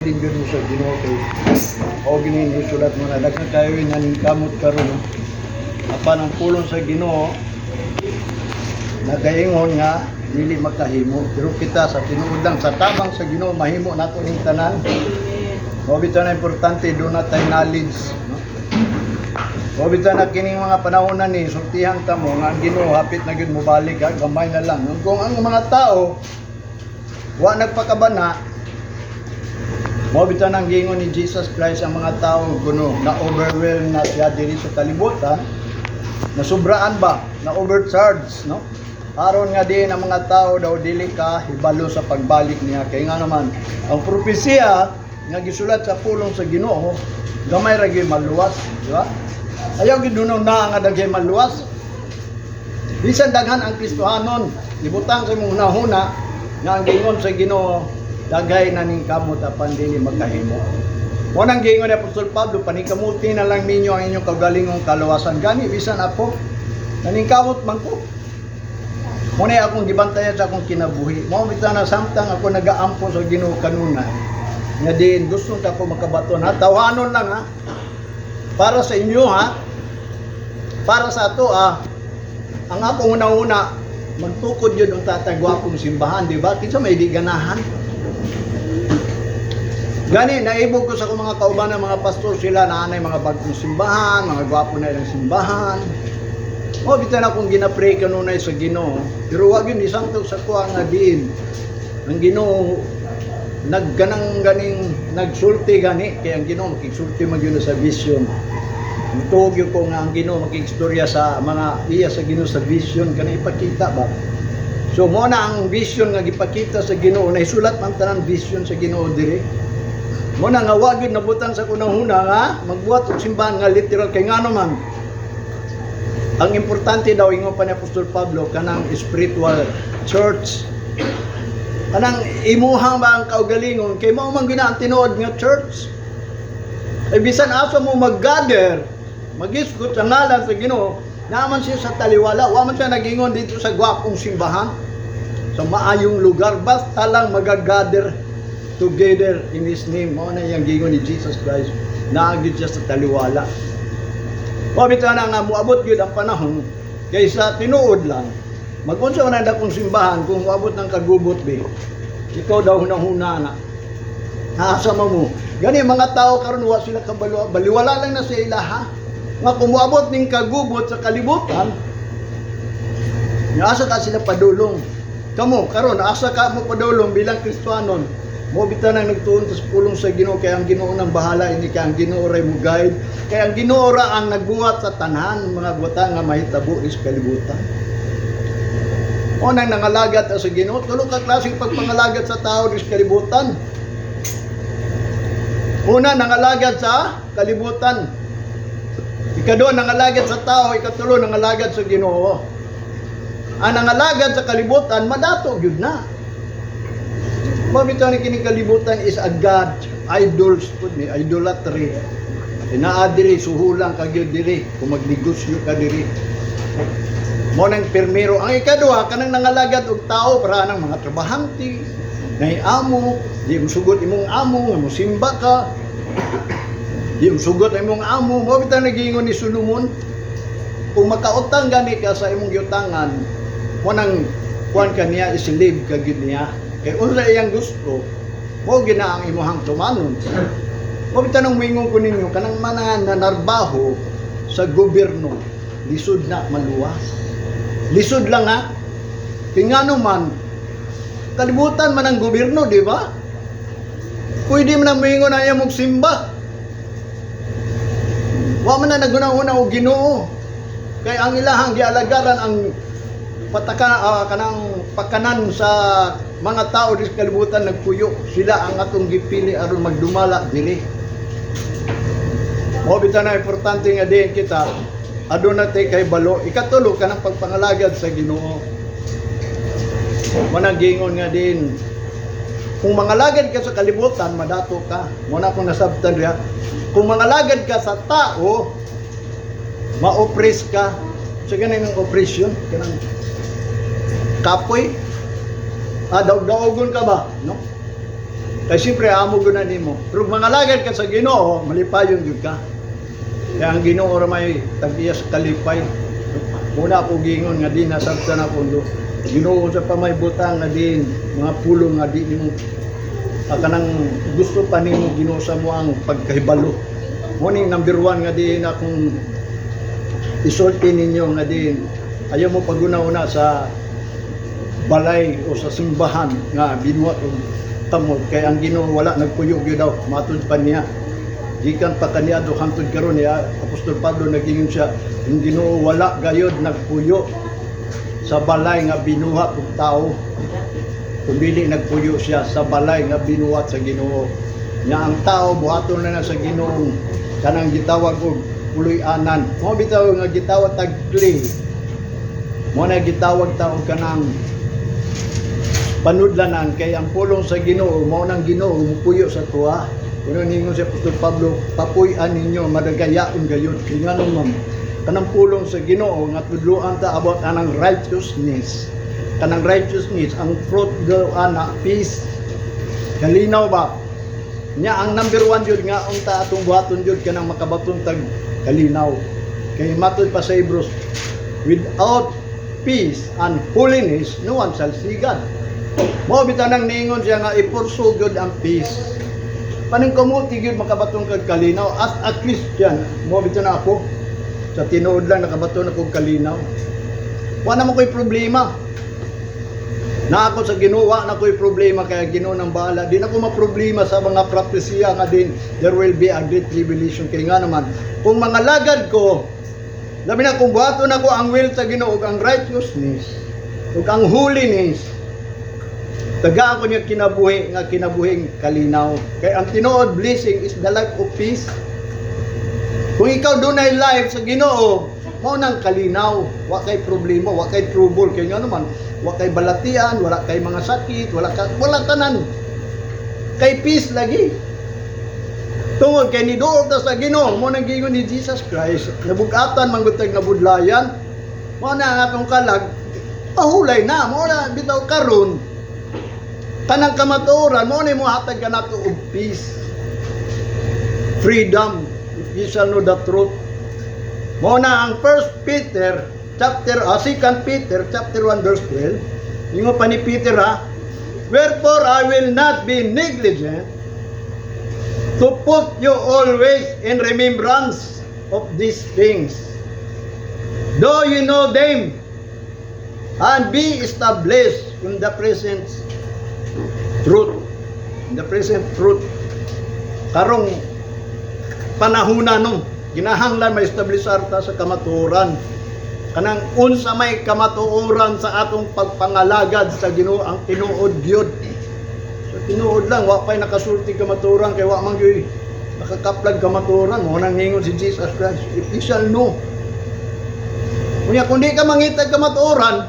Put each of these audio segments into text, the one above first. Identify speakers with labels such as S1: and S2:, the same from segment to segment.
S1: Din gyud mo sa Ginoo kay o gini ni sulat mo na daghan kayo nga ning kamot karon, no? Apan ang pulong sa Ginoo nagaingon nga dili makahimo, pero kita sa tinuod lang, sa tabang sa Ginoo, mahimo nato ning tanan. Mao bitaw na importante duna tay knowledge, no? Mao bitaw na kining mga panahon na ni sultihan ta mo nga ang Ginoo hapit na gyud mobalik ha, gamay na lang. Kung ang mga tao wa nagpakabana, mao bitaw nang giingon ni Jesus Christ, ang mga tao kuno na overwhelm na siya diri sa kalibutan, nasubraan ba, na overcharge, no? Aron nga din ang mga tao daw dili ka hibalo sa pagbalik niya, kay nga naman ang propesiya nga gisulat sa pulong sa Ginoo, gamay ra gyud maluwas, di ba? Ayaw gyud na nga daghay maluwas. Bisan daghan ang Kristohanon, ibutang sa imong hunahuna nga ang giingon sa Ginoo, daghay na ning kamot apan dili makahimo. Mo nang giingon ni Apostol Pablo, "Paningkamuti na lang ninyo ang inyong kaugalingong kaluwasan." Gani bisan ako, naningkamot man ko. Mo na akong gibantayan sa akong kinabuhi. Mo bitaw na samtang ako nagaampo sa Ginoo kanunay, nga din gusto ta ko makabaton ha, tawanon lang ha. Para sa inyo ha. Para sa ato ah. Ang akong una-una, magtukod yun ang tatay gwapong simbahan, di ba? Kinsa may di ganahan? Gani, naibog ko sa akong mga kauban ng mga pastor, sila na anay mga bagong simbahan, mga gwapo na ilang simbahan. O, bitan akong ginapray kanunay sa Ginoo. Pero wag yun, isang sa kuha nga diin. Ang Ginoo, nagganang ganing nagsulti gani, kaya ang Ginoo makigsulti man gyud na sa vision. Mutuog yun ko nga ang Ginoo makigstorya sa mga iya sa Ginoo sa vision kana ipakita ba. So mo na ang vision nga gipakita sa Ginoo, naisulat man tanan vision sa Ginoo diri. Mo na nga wa gyud nabutan sa kunang-huna nga magbuhat og simbahan nga literal, kay ngano man ang importante daw, ingon pa ni Apostol Pablo, kanang spiritual church, kanang imuha ba ang kaugalingon, kay mao man gyud na ang tinuod nga church. Ay bisan asa mo mag-gather, magisgot sa ngalan sa Ginoo, naman siya sa taliwala, wa man siya nagingon dito sa gwapong simbahan, sa maayong lugar, basta lang magagather together in His name. Mao na iyang gingon ni Jesus Christ, naa gyud siya sa taliwala. Mao bitaw na nga moabot gyud ang panahon kaysa tinuod lang. Mag-unsa man ang dakong simbahan kung moabot ng kagubot be. Ikaw daw hunahuna na. Asa mo mo. Gani mga tao karon wa sila kabalo, baliwala lang na sa ila ha. Nga kung moabot ning kagubot sa kalibutan, asa ka sila padulong? Kamo karon, asa ka mo padulong bilang Kristohanon? Mo bitaw nang nagtuon sa pulong sa Ginoo, kay ang Ginoo nang bahala ini, kay ang Ginoo ray mo guide, kay ang Ginoo ra ang nagbuhat sa tanan mga butang nga mahitabo is kalibutan. O nang nangalagad sa Ginoo, tulo ka klaseng pagpangalagad sa tao sa kalibutan. Una, nangalagad sa kalibutan. Ikaduha, nangalagad sa tao. Ikatulo, nangalagad sa Ginoo. Ang nangalagad sa kalibutan, madato gyud na. Mabitaw ni kining kalibutan is a god, idols pud ni, idolatry. Inaa diri, suhulang ka gyud diri kung magnegosyo ka diri. Mo nang pirmero. Ang ikaduha, kanang nangalagad og tao para nang mga trabahante, nay amo, di mo sugot imong amo, nga mosimba ka. Di mo sugot imong amo. Mo bitaw nagingon ni Solomon, kung makautang gani ka sa imong giutangan, mo nang kuan ka niya, isilib ka gyud niya. Kay unsa iyang gusto, mo gina ang imuhang tumanon. Mo bitaw nang moingon ko ninyo, kanang mga nanarbaho sa gobyerno, lisod na maluwas. Lisod lang ha. Kay ngano man, kalibutan man ang gobyerno, di ba? Pwede man ang moingon na mong simba. Wa man na nagunahuna og Ginoo. Kay ang ilahang gialagaran ang pataka, kanang pakanan sa mga tao di sa kalibutan nagpuyo. Sila ang atong gipili aron magdumala diri. Mao bitaw na importante nga din kita aduna tay kay balo. Ikatulo, kanang pagpangalagad sa Ginoo. Mo nang giingon nga din kung mangalagad ka sa kalibutan, madato ka. Mo na akong nasabtan diha. Kung mangalagad ka sa tao, ma-oppress ka. Sa ganin ng oppression, kanang kapoy. Ah, daog-daogon ka ba? No? Kay siyempre amo gud na nimo. Pero mangalagad ka sa Ginoo, malipayon gyud ka. Kaya ang Ginoo ra may tag-iya sa kalipay. Muna ako gingon nga di nasabtan ako do. Ginoo sa pa may butang nga din mga pulong nga di nimo kanang gusto pa nimo, Ginoo sa mo ang pagkahibalo. Mo ning number one nga diin akong isulti ninyo nga diin ayaw mo paguna-una sa balay o sa simbahan nga binuhat og kamot, kay ang Ginoo wala nagpuyo gyud daw, matud pa niya gikan pa kaniadto hangtod karon niya. Apostol Pablo nagingon siya, ang Ginoo wala gayod nagpuyo sa balay nga binuhat og tao, kung dili nagpuyo siya sa balay nga binuhat sa Ginoo. Nya ang tao buhaton na na sa Ginoo kanang gitawag og puloy-anan. Mo bitaw nga gitawag tag clay. Mo na gitawag ta og kanang panudlanan, kay ang pulong sa Ginoo mao nang Ginoo mupuyo sa tuwa. Kuno ningon si Apostol Pablo, papuy-an ninyo madagayaon gayud. Kay ngano, ma'am? Kanang pulong sa Ginoo nga tudloan ta about anang righteousness. Kanang righteousness, ang fruit daw ana peace. Kalinaw ba? Nya ang number one jud nga unta atong buhaton jud kanang makabaton tag kalinaw. Kay matud pa sa Hebrews, without peace and holiness, no one shall see God. Mao bitaw nang niingon siya nga i-pursue gyud ang peace. Paning kumuti gyud makabaton kag kalinaw as a Christian. Mao bitaw na ako sa tinuod lang nakabaton ako og kalinaw. Wa na mo ko'y problema. Na ako sa Ginoo, wa na ko'y problema kaya Ginoo nang bahala. Di na ko maproblema sa mga propesya nga din there will be a great tribulation, kay nga naman kung mga lagad ko, labi na kung buhaton ako ang will sa Ginoo ug ang righteousness ug ang holiness, tagaan ko niya kinabuhi nga kinabuhing kalinaw. Kay ang tinuod blessing is the life of peace. Kung ikaw dunay life sa Ginoo, mao nang kalinaw, wa kay problema, wa kay trouble, kay nga naman, wa kay balatian, wala kay mga sakit, wala ka, wala tanan. Kay peace lagi. Tungod kay niduol ta sa Ginoo, mo nang giingon ni Jesus Christ, nabugatan man gud tag nabudlayan. Mao na ang atong kalag, pahulay na, mo na bitaw karon. Kanang kamatuoran, mo na mo hatag kanato og peace. Freedom, if you shall know the truth. Mo na ang 1 Peter chapter 2 Peter chapter 1 verse 12. Ingon pa ni Peter ha, "Wherefore I will not be negligent to put you always in remembrance of these things, though you know them and be established in the present truth." In the present truth. Karong panahona no, ginahanglan ma-establish ta sa kamatuoran. Kanang unsa may kamatuoran sa atong pagpangalagad sa Ginoo, ang tinuod gyud. Sa tinuod lang, wa pa'y nakasulti kamatuoran kay wa man gyud nakakaplag kamatuoran. Mo nang ningon si Jesus Christ, if you shall know. Unya kung di ka mangitag kamatuoran,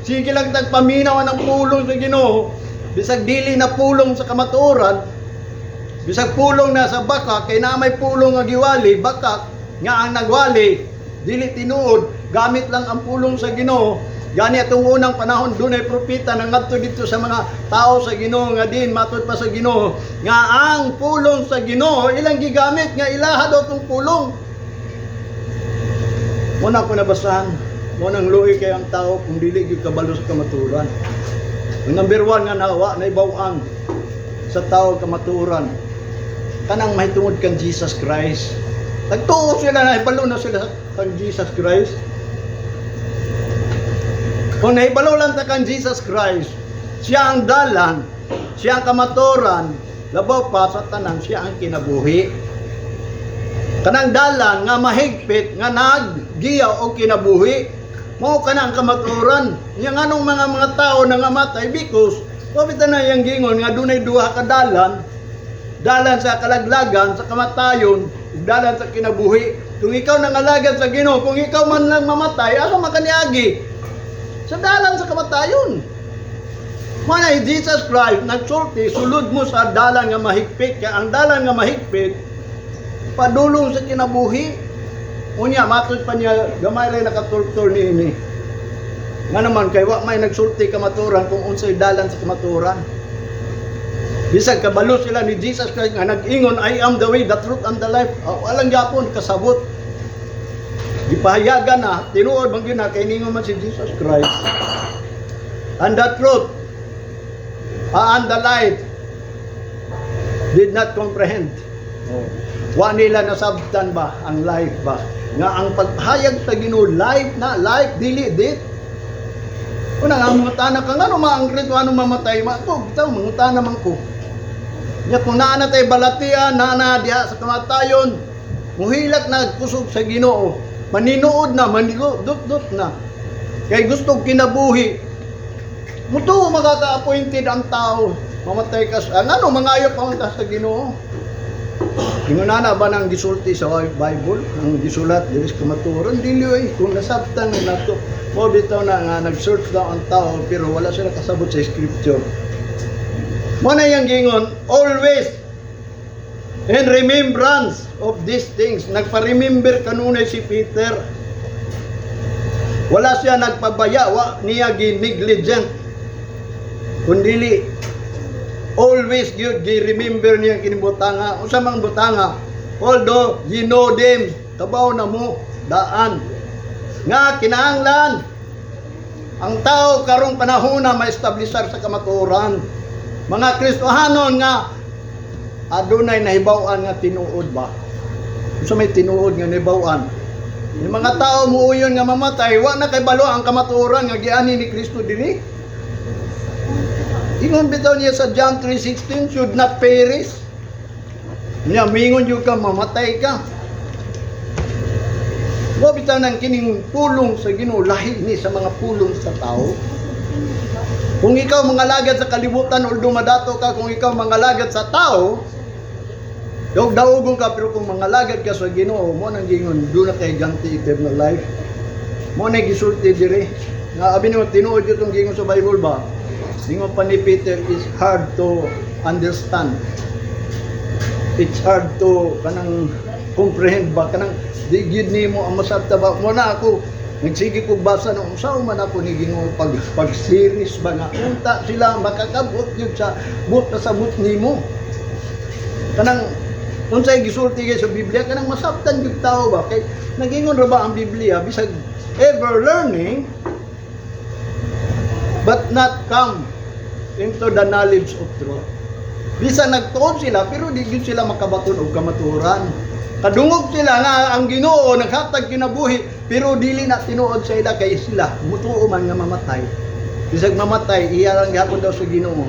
S1: sige lang tagpaminaw ng pulong sa Ginoo, bisag dili na pulong sa kamatuoran, bisag pulong na sa baka, kay na may pulong nga giwali, baka nga ang nagwali dili tinuod, gamit lang ang pulong sa Ginoo. Gani atong unang panahon dunay propeta na ngadto dito sa mga tao sa Ginoo nga din matud pa sa Ginoo nga ang pulong sa Ginoo ilang gigamit nga ilaha daw tong pulong. Mo na ako nabasahan, mo nang luoy kay ang tao kung dili gyud kabalo sa kamatuoran. Ang number one nga nawa na ibaw-an sa tao kamatuoran kanang mahitungod kan Jesus Christ. Nagtuo sila na ibalo na sila kan Jesus Christ. Kung nahibalo lang ta kan Jesus Christ, siya ang dalan, siya ang kamatuoran, labaw pa sa tanan, siya ang kinabuhi. Kanang dalan nga mahigpit nga naggiya og kinabuhi. Mao kana ang kamatuoran. Nya nganong mga tao nangamatay? Because wa na yang gingon nga dunay duha ka dalan, dalan sa kalaglagan, sa kamatayon, ug dalan sa kinabuhi. Kung ikaw nangalagad sa Ginoo, kung ikaw man lang mamatay, asa man ka niagi? Sa dalan sa kamatayon. Mana Jesus Christ nagsulti, sulod mo sa dalan nga mahigpit, kay ang dalan nga mahigpit padulong sa kinabuhi. Unya matud pa niya, gamay lang nakatultol ni ini. Nga naman kay wa may nagsulti kamatuoran kung unsay dalan sa kamatuoran. Bisag kabalo sila ni Jesus Christ nga nag-ingon, "I am the way, the truth, and the life." Oh, walang gyapon kasabot. Gipahayagan na, tinuod man gyud na kay ningon man si Jesus Christ. And the truth, and the light did not comprehend. Oh. Wa nila nasabtan ba ang life ba? Nga ang pagpahayag sa Ginoo, life na, life dili death. Una nga mangutana ka ngano maang Kristo, ano mamatay ma ko bitaw mangutana man ko. Nya kung naa na tay balatian, naa na diha sa kamatayon, muhilak na kusog sa Ginoo. Maninuod na, manidot na. Kay gusto kinabuhi. Muto makaka-appointed ang tao. Mamatay ka sa, ano, mangayo pa man ka sa Ginoo. Ingon na ba nang gisulti sa Bible, ang gisulat diri sa kamatuoran, dili oy, kung nasabtan na nato. Mo bitaw na nga nag-search daw ang tao pero wala sila kasabot sa scripture. Mo na yang gingon, always in remembrance of these things. Nagpa-remember kanunay si Peter. Wala siya nagpabaya, wa niya gi-negligent. Kundili always gyud gi-remember niya kini butanga. Unsa mang butanga? Although ye know them, kabaw na mo daan. Nga kinahanglan ang tao karong panahon na maestablisar sa kamatuoran. Mga Kristohanon nga adunay nahibaw-an nga tinuod ba? Unsa may tinuod nga nahibaw-an? Yung mga tao muuyon nga mamatay, wa na kay balo ang kamatuoran nga giani ni Kristo diri. Ingon bitaw niya sa John 3:16, should not perish. Niya mingon jud ka, mamatay ka. Wa bitaw nang kining pulong sa Ginoo lahi ni sa mga pulong sa tao. Kung ikaw mangalagad sa kalibutan o dumadato ka, kung ikaw mangalagad sa tao, daog daugon ka, pero kung mangalagad ka sa Ginoo, mo nang gingon, duna kay ganti eternal life. Mo na gisulti diri. Nga abi nimo tinuod jud tong gingon sa Bible ba? Ingon pa ni Peter, is hard to understand. It's hard to kanang comprehend ba, kanang di gyud nimo ang masabta ba. Mo na ako nagsige kog basa no, unsa man ako ni Ginoo pag series ba nga unta sila makakabot gyud sa but na sabot nimo. Kanang unsay gisulti kay sa Biblia, kanang masabtan gyud tao ba, kay nagingon ra ba ang Biblia, bisag ever learning but not come into the knowledge of truth. Bisan nagtuod sila pero di gyud sila makabaton og kamatuoran. Kadungog sila nga ang Ginoo naghatag kinabuhi pero dili na tinuod sa ila kay sila mutuo man nga mamatay. Bisag mamatay, iya lang gihapon daw sa Ginoo.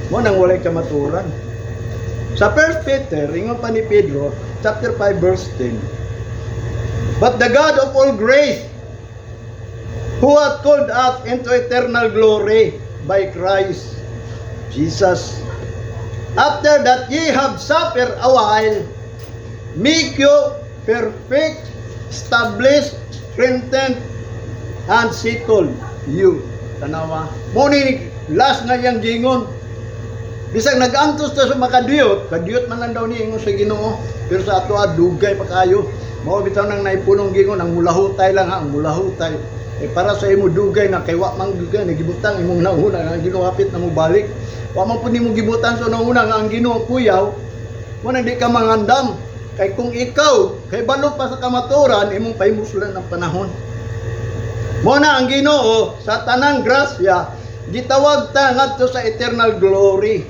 S1: Mo nang walay kamatuoran. Sa 1 Peter, ingon pa ni Pedro, chapter 5 verse 10. But the God of all grace, who hath called us into eternal glory by Christ Jesus, after that ye have suffered a while, make you perfect, establish, strengthen, and settle you. Tanawa. Mo ni last nga iyang gingon. Bisag nag-antos ta sa makadiyot, kadiyot man lang daw ni ingon sa Ginoo, pero sa ato dugay pa kayo. Mao bitaw nang naipunong gingon ang mulahutay lang ha, ang mulahutay. Eh para sa imo dugay na kay wa man dugay nagibutang imong nauna nga ang Ginoo hapit na mo balik. Wa man pud nimo gibutan sa nauna nga ang Ginoo kuyaw. Mo nang di ka mangandam. Kay kung ikaw kay balo pa sa kamaturan, imong pahimuslan ang panahon. Mo na ang Ginoo sa tanang grasya gitawag ta ngadto sa eternal glory.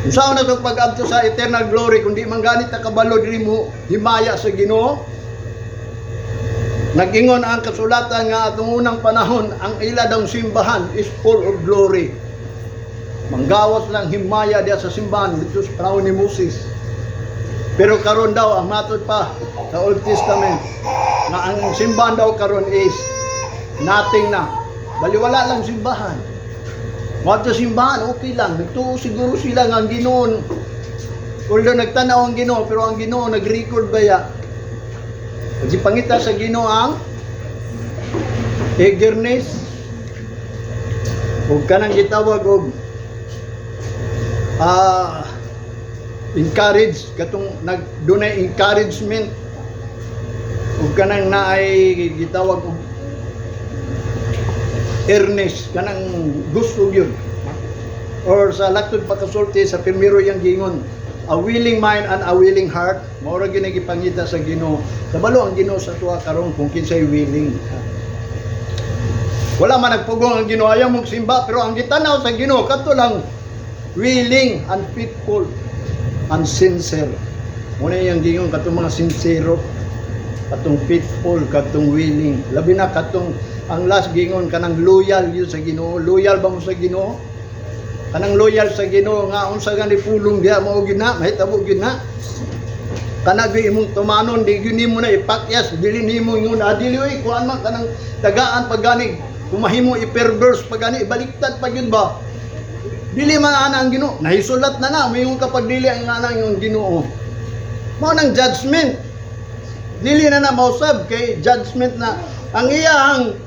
S1: Unsa na itong pag-adto sa eternal glory kung di man ganit ta kabalo diri mo himaya sa Ginoo? Nag-ingon ang kasulatan nga atong unang panahon ang ila daw simbahan is full of glory. Manggawas lang himaya diya sa simbahan dito sa panahon ni Moses. Pero karon daw ang matod pa sa Old Testament nga ang simbahan daw karon is nothing na. Baliwala lang simbahan. Mga simbahan, okay lang. Nagtuo siguro sila nga ang Ginoo. Although nagtanaw ang Ginoo, pero ang Ginoo nag-record ba ya? Kasi pangita sa Ginoo ang eagerness ug kanang gitawag og encourage, katong nag dunay encouragement ug kanang naay gitawag og earnest, kanang gusto yun. Or sa laktod pagkasulti sa primero yang gingon, a willing mind and a willing heart, mao ra gyud gipangita sa Ginoo. Kabalo ang Ginoo sa tuwa karon kung kinsay willing. Wala man nagpugong ang Ginoo ayaw mong simba, pero ang gitanaw sa Ginoo kato lang willing and faithful and sincere. Muna yung gingon, katong mga sincero, katong faithful, katong willing. Labi na katong ang last gingon, kanang loyal yun sa Ginoo. Loyal ba mo sa Ginoo? Kanang loyal sa Ginoo nga unsa gani pulong diha, mao gyud na, mahitabo gyud na. Kana gyud imong tumanon, di gyud nimo na ipakyas, dili nimo ingon, "Ah, dili oy, kuan man kanang tagaan pag gani, kung mahimo i-perverse pag gani, ibaliktad pa gyud ba." Dili man ana ang Ginoo, nahisulat na na, moingon ka pag dili ang ana ang Ginoo. Mao nang judgment. Dili na na mausab kay judgment na ang iyang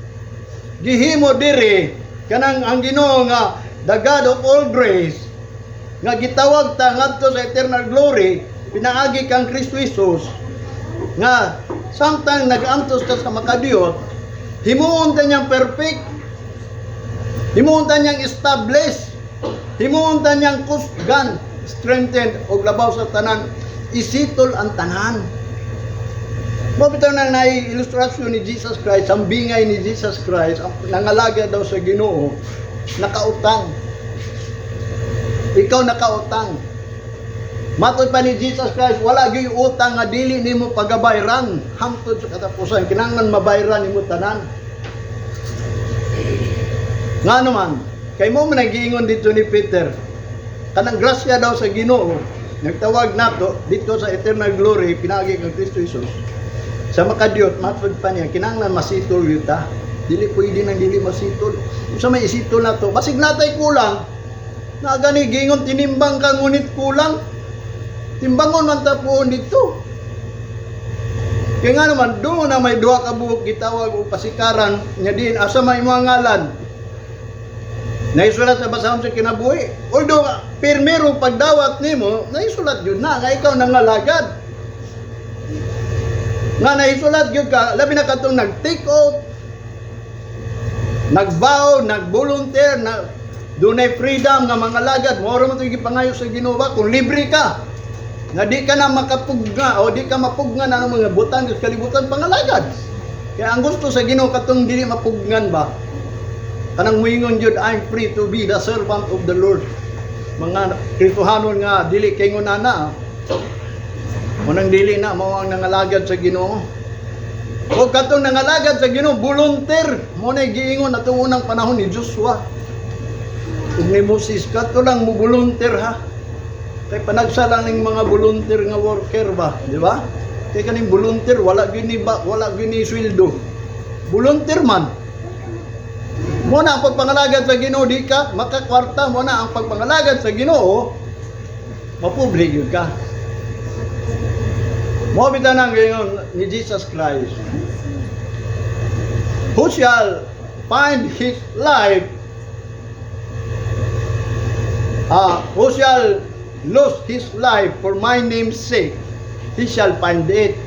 S1: gihimo diri, kanang ang Ginoo nga the God of all grace nga gitawag ta ngadto sa eternal glory pinaagi kang Kristo Jesus, nga samtang nag-antos ta sa makadiyot, himuon ta niyang perfect, himuon ta niyang establish, himuon ta niyang kusgan, strengthened, og labaw sa tanan, isitol ang tanan. Mao bitaw nang naay ilustrasyon ni Jesus Christ, ang bingay ni Jesus Christ, ang nangalaga daw sa Ginoo, nakautang. Ikaw nakautang. Matod pa ni Jesus Christ, wala gyud utang nga dili nimo pagabayran hangtod sa katapusan. Kinahanglan mabayran nimo tanan. Nga naman, kay mo man nagiingon dito ni Peter, kanang grasya daw sa Ginoo, nagtawag nato dito sa eternal glory pinaagi kang Kristo Jesus. Sa makadiyot, matod pa niya, kinahanglan masitol yuta. Dili pwede nang dili masitol. Kung sa may isitol na to, basig natay kulang. Na gani gingon tinimbang ka ngunit kulang. Timbangon man ta puon dito. Kaya nga naman, doon na may duha ka buok gitawag og pasikaran nya din asa may mga ngalan. Naisulat sa basahon sa kinabuhi. Although, pirmero pagdawat nimo, naisulat yun na, nga ikaw nangalagad. Nga naisulat yun ka, labi na katong nag-take oath, nag-vow, nag-volunteer, na dunay freedom nga mga lagad, mao ra man ito gipangayo sa Ginoo ba kung libre ka. Nga di ka na makapugna o di ka mapugnan ang mga butan sa kalibutan, pangalagad. Kaya ang gusto sa Ginoo katong dili mapugnan ba. Kanang muingon jud, "I'm free to be the servant of the Lord." Mga Kristohanon nga dili kay nana. Munang dili na mao ang nangalagad sa Ginoo. O katong nangalagad sa Ginoo, volunteer. Mo na giingon atong unang panahon ni Joshua ug ni Moses, kato lang mo volunteer ha. Kay panagsa lang ning mga volunteer nga worker ba, di ba? Kay kaning volunteer wala gyud ni ba, wala gyud ni sweldo. Volunteer man. Mo na ang pagpangalagad sa Ginoo, di ka makakwarta. Mo na ang pagpangalagad sa Ginoo, mapobre gyud ka. Mo bitaw nang gayon ni Jesus Christ. Who shall find his life, who shall lose his life for my name's sake, he shall find it.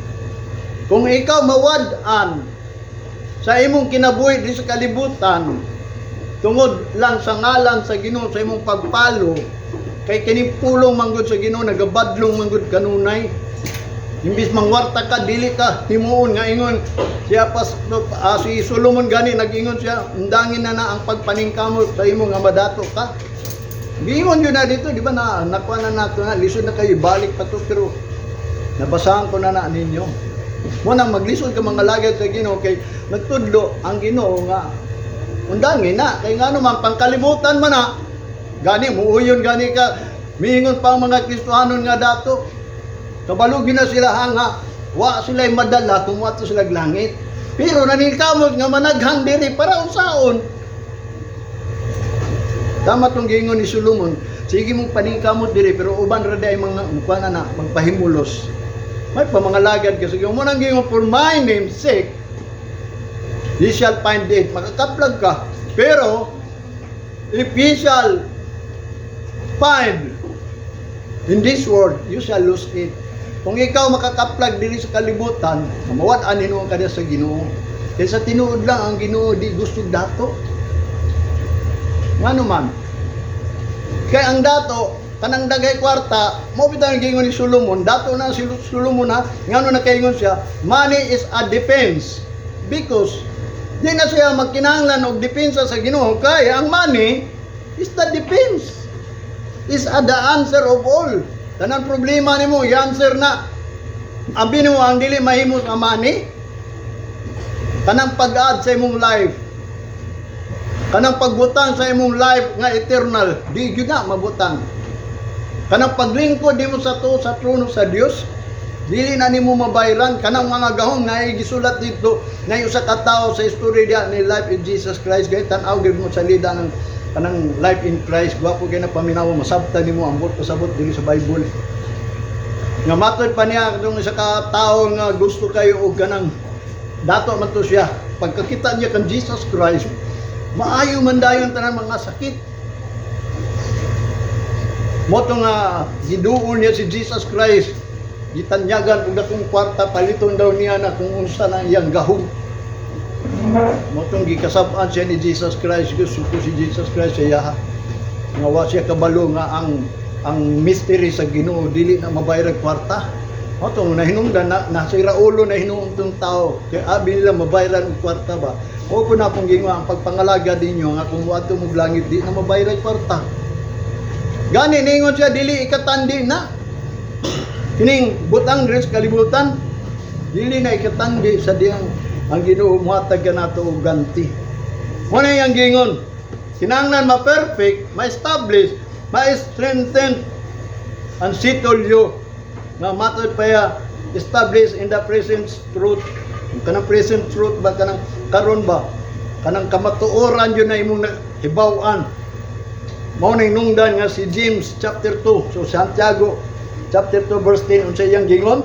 S1: Kung ikaw mawad-an sa imong kinabuhi di sa kalibutan, tungod lang sa ngalan sa Ginoo sa imong pagpalo, kay kini pulong manggod sa Ginoo nagabadlong manggod kanunay. Imbis mangwarta ka, dili ka himuon nga ingon siya pas si Solomon gani nag-ingon siya, undangin na na ang pagpaningkamot sa imo nga madato ka. Giingon yun na dito, di ba, na nakuha na nato na lisod na kayo ibalik pa to, pero nabasahan ko na na ninyo. Mo nang maglisod ka mga lagad sa Ginoo kay nagtudlo ang Ginoo nga undangin na, kay ngano man pangkalibutan man na gani muuyon gani ka, miingon pa ang mga Kristohanon nga dato. Kabalo gyud na sila nga wa sila madala kung wato sila langit. Pero naningkamot nga managhan diri para unsaon. Tama tong giingon ni Solomon, sige mong paningkamot diri pero uban ra di ay mga mukha na na magpahimulos. May pamangalagad kasi mo nang giingon, for my name's sake, ye shall find it. Makakaplag ka. Pero if ye shall find in this world, you shall lose it. Kung ikaw makakaplag diri sa kalibutan, mawad-an hinuon ka niya sa Ginoo. Kaysa tinuod lang ang Ginoo di gusto dato. Ngano man? Kay ang dato, kanang daghay kwarta, mo bitaw ang gingon ni Solomon, dato na si Solomon ha, ngano nakaingon siya, "Money is a defense." Because di na siya magkinahanglan og depensa sa Ginoo kay ang money is the defense. Is a the answer of all. Tanan problema nimo, i-answer na. Abi nimo ang dili mahimo sa money. Kanang pag-add sa imong life. Kanang pagbutang sa imong life nga eternal, di gyud na mabutang. Kanang paglingkod nimo sa to sa trono sa Dios, dili na nimo mabayran kanang mga gahom nga gisulat dito na usa ka tawo sa istorya ni Life in Jesus Christ. Gay tan-aw gyud mo sa lida ng kanang Life in Christ, gwapo kay na paminaw, masabtan nimo ang buot pasabot diri sa Bible. Nga matod pa niya katong isa ka tawo nga gusto kayo og kanang dato man to siya, pagkakita niya kan Jesus Christ, maayo man dayon tanan mga sakit. Mo to nga giduol niya si Jesus Christ, gitanyagan og dakong kwarta, paliton daw niya na kung unsa na iyang gahom. Mo tong gikasab-an siya ni Jesus Christ, gusto ko si Jesus Christ sa iya nga wa siya kabalo nga ang mystery sa Ginoo dili na mabayad kwarta. Mo tong nahinungdan na nasira ulo na hinuon tong tao kay abi nila mabayaran og kwarta ba. O ko na akong gingon ang pagpangalaga ninyo nga kung moadto mo langit di na mabayad kwarta. Gani ningon siya, dili ikatandi na kining butang diri sa kalibutan, dili na ikatandi sa diyang ang Ginoo muhatag kanato og ganti. Mo na iyang gingon, kinahanglan ma-perfect, ma-establish, ma-strengthen and settle you. Nga matod pa ya, establish in the present truth. Kung kanang present truth ba, kanang karon ba, kanang kamatuoran yun na imong hibaw-an. Mao nang nungdan nga si James chapter 2, so Santiago chapter 2 verse 10, unsa iyang gingon?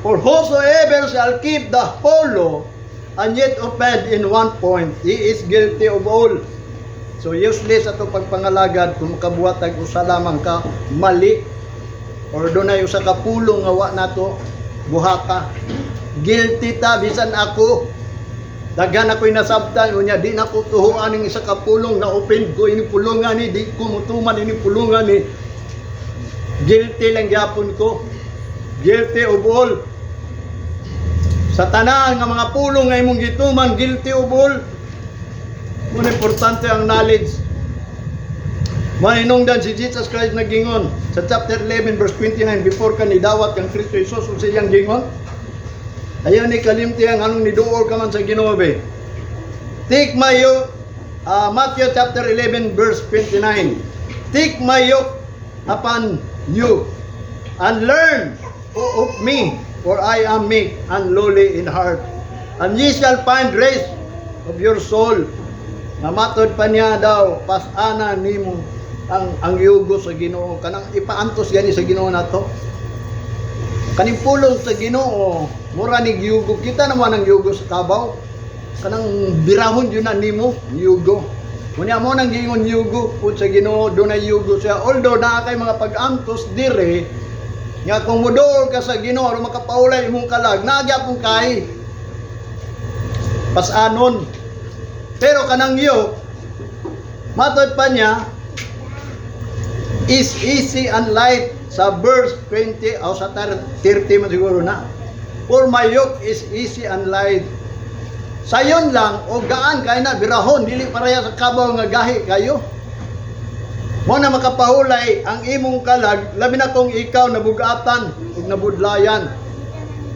S1: "For whosoever shall keep the whole law and yet offend in one point, he is guilty of all." So useless ato pagpangalagad kung makabuhat tag usa lamang ka mali or dunay usa ka pulong nga wa nato buhata. Guilty ta, bisan ako. Daghan ako'y nasabtan, unya di na ko tuhuan ning isa ka pulong, na offend ko ini pulungan ni, di ko mutuman ini pulungan ni. Guilty lang gyapon ko. Guilty of all. Sa tanan nga mga pulong nga imong gituman, guilty of all. Muna importante ang knowledge. Mahinungdan si Jesus Christ nagingon sa chapter 11 verse 29, before ka nidawat kang Kristo Jesus, unsa iyang gingon? Ayaw ni kalimti ang anong niduol ka man sa Ginoo be. Take my yoke, Matthew chapter 11 verse 29. "Take my yoke upon you and learn of me, for I am meek and lowly in heart. And ye shall find rest of your soul." Nga matod pa niya daw, pasana nimo ang yugo sa Ginoo, kanang ipaantos gani sa Ginoo nato. Kaning pulong sa Ginoo, mura ni yugo. Kita naman ang yugo sa kabaw. Kanang birahon yun na nimo, yugo. Unya mo nang gingon yugo pud sa Ginoo, dunay yugo siya. Although naa kay mga pag-antos dire, nga kung muduol ka sa Ginoo aron makapaulay imong kalag, naa gyapon kay pasanon. Pero kanang yoke, matod pa niya, is easy and light sa verse 20 o sa 30 man siguro na. "For my yoke is easy and light." Sayon lang o gaan kay na birahon, dili pareha sa kabaw nga gahi kayo. Mo na makapahulay ang imong kalag, labi na kung ikaw nabugatan ug nabudlayan.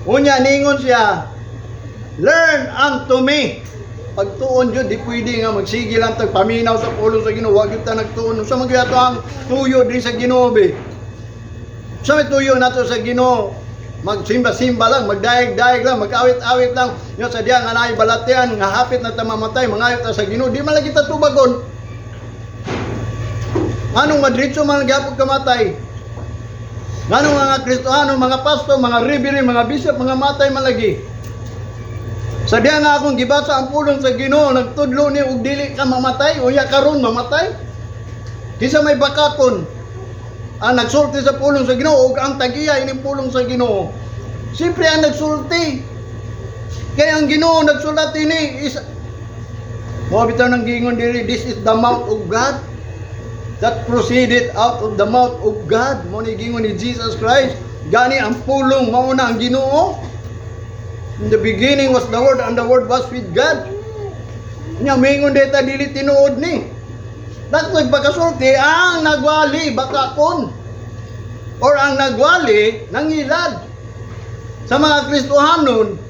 S1: Unya ningon siya, "Learn unto me." Pagtuon jud, di pwede nga magsige lang tag paminaw sa pulong sa Ginoo, wa gyud ta nagtuon. Unsa man gyud ato ang tuyo diri sa Ginoo be? Sa may tuyo nato sa Ginoo, magsimba-simba lang, magdayeg-dayeg lang, mag-awit-awit lang. Yo sa diya nga naay balatian nga hapit na ta mamatay, mangayo ta sa Ginoo, di man lagi ta tubagon. Anong madritso man gyapon kamatay? Nganong mga Kristohano, mga pastor, mga reverend, mga bishop, mga matay man lagi? Sa diya nga akong gibasa ang pulong sa Ginoo, nagtudlo ni og dili ka mamatay, unya karon mamatay. Kinsa may bakakon ang nagsulti sa pulong sa Ginoo ug ang tagiya ining pulong sa Ginoo? Siyempre ang nagsulti. Kaya ang Ginoo nagsulat ini is. Mo bitaw nang gingon diri, this is the mouth of God. that proceeded out of the mouth of God." Mao ni gingon ni Jesus Christ. Gani ang pulong mao na ang Ginoo. "In the beginning was the Word, and the Word was with God." Nya mingon dita dili tinuod ni. Dagko'y pagkasulti ang nagwali bakakon. Or ang nagwali nangilad. Sa mga Kristohanon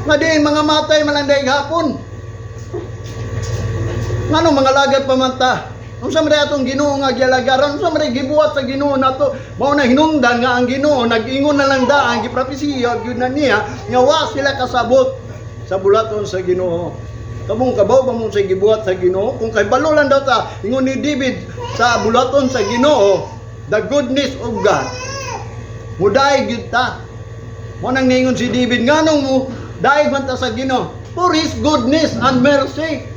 S1: nga diin mga matay man ang daig hapon. Ngano mga lagad pa man ta? Unsa man atong Ginoo nga gialagaran? Unsa man gibuhat sa Ginoo nato? Mao na hinungdan nga ang Ginoo nag-ingon na lang daan, gipropesiya gyud na niya nga wa sila kasabot sa bulaton sa Ginoo. Kamong kabaw ba mo sa gibuhat sa Ginoo? Kung kay balo lang daw ta, ingon ni David sa bulaton sa Ginoo, the goodness of God. Mudaig gyud ta. Mo nang ningon si David, nganong mo daig man ta sa Ginoo? For His goodness and mercy.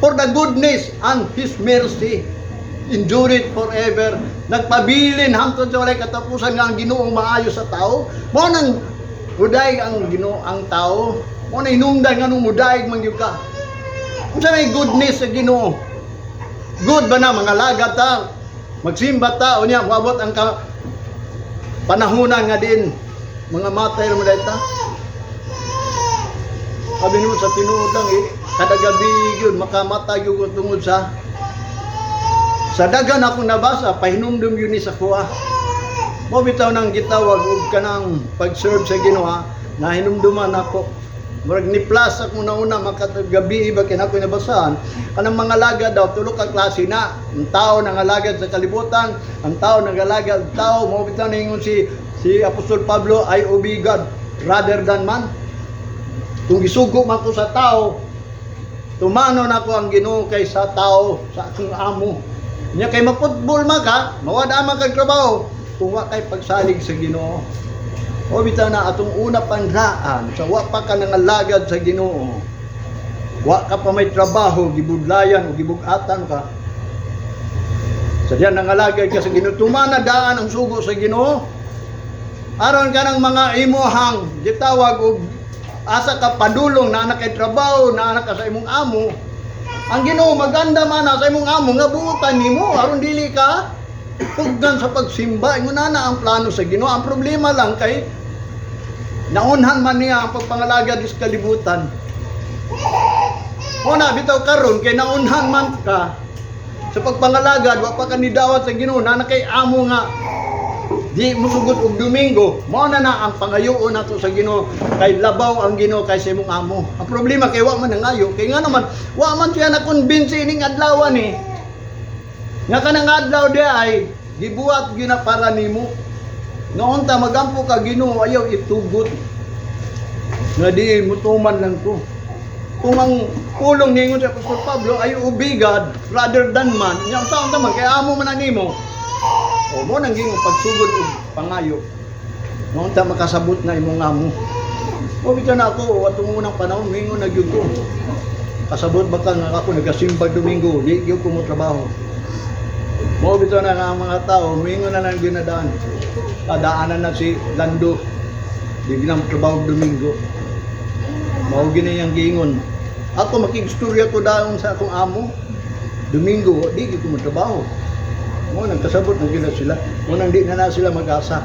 S1: For the goodness and His mercy endure it forever. Nagpabilin hangtod sa walay katapusan nga ang Ginoo maayo sa tao. Mo nang mudaig ang Ginoo ang tao. Mo nang hinungdan nganong mudaig man gyud ka. Unsa may goodness sa Ginoo? Good ba na mga lagad ta? Magsimba ta unya moabot ang ka panahonan nga din mga matay ra mo ta. Sabi nimo sa tinuod lang eh, kada gabi yun makamatay gyud ko tungod sa daghan akong nabasa, pahinumdum yun ni sa kuha. Mo bitaw nang gitawag og kanang pag-serve sa Ginoo na hinumduman ako. Murag ni plus ako nauna makagabi ba kay ako nabasahan kanang mga lagad daw, tulo ka klase na ang tao nangalagad sa kalibutan, ang tao nangalagad tao. Mo bitaw ningon si Apostol Pablo, "I obey God rather than man." Kung gisugo man ko sa tao, tumano na ko ang Ginoo kaysa tao, sa akong amo. Nya kay maputbol man ka, mawada man kag trabaho kung wa kay pagsalig sa Ginoo. O bitaw na atong una panraan sa wa pa ka nangalagad sa Ginoo. Wa ka pa may trabaho, gibudlayan o gibugatan ka. Sa diyan nangalagad ka sa Ginoo, tumana daan ang sugo sa Ginoo. Aron ka ng mga imuhang gitawag og asa ka padulong na anak kay trabaho, na anak ka sa imong amo. Ang Ginoo maganda man na sa imong amo nga buutan nimo aron dili ka pugnan sa pagsimba. Ingon na ang plano sa Ginoo. Ang problema lang kay naunhan man niya ang pagpangalagad sa kalibutan. O na bitaw karon kay naunhan man ka sa pagpangalagad, wa pa ka nidawat sa Ginoo, na kay amo nga di musugot og Domingo, mao na na ang pangayoon nato sa Ginoo kay labaw ang Ginoo kay sa imong amo. Ang problema kay wa man nangayo, kay nga naman wa man siya na convince ining adlaw ni. Nga kanang adlaw di ay gibuhat gyud na para nimo. Noon ta magampo ka, "Ginoo, ayaw itugot nga di mutuman lang ko." Kung ang pulong ningon sa Apostol Pablo ay "Obey God rather than man," nya unsaon ta man kay amo man na nimo? O mo nang gingon pagsugod og pangayo. Noon ta makasabot na imong amo. O bitaw na ako atong unang panahon mingon na gyud ko. Kasabot ba ka nga ako nagasimbag Domingo, di gyud ko mo trabaho. Mo bitaw na nga ang mga tao mingon na lang ginadaan. Kadaanan na si Lando. Di ginang trabaho Domingo. Mao gini yang giingon. Ako makigstorya ko daon sa akong amo. Domingo, di gyud ko mo trabaho. Mo nang kasabot na gina sila. Mo nang di na na sila mag-asa.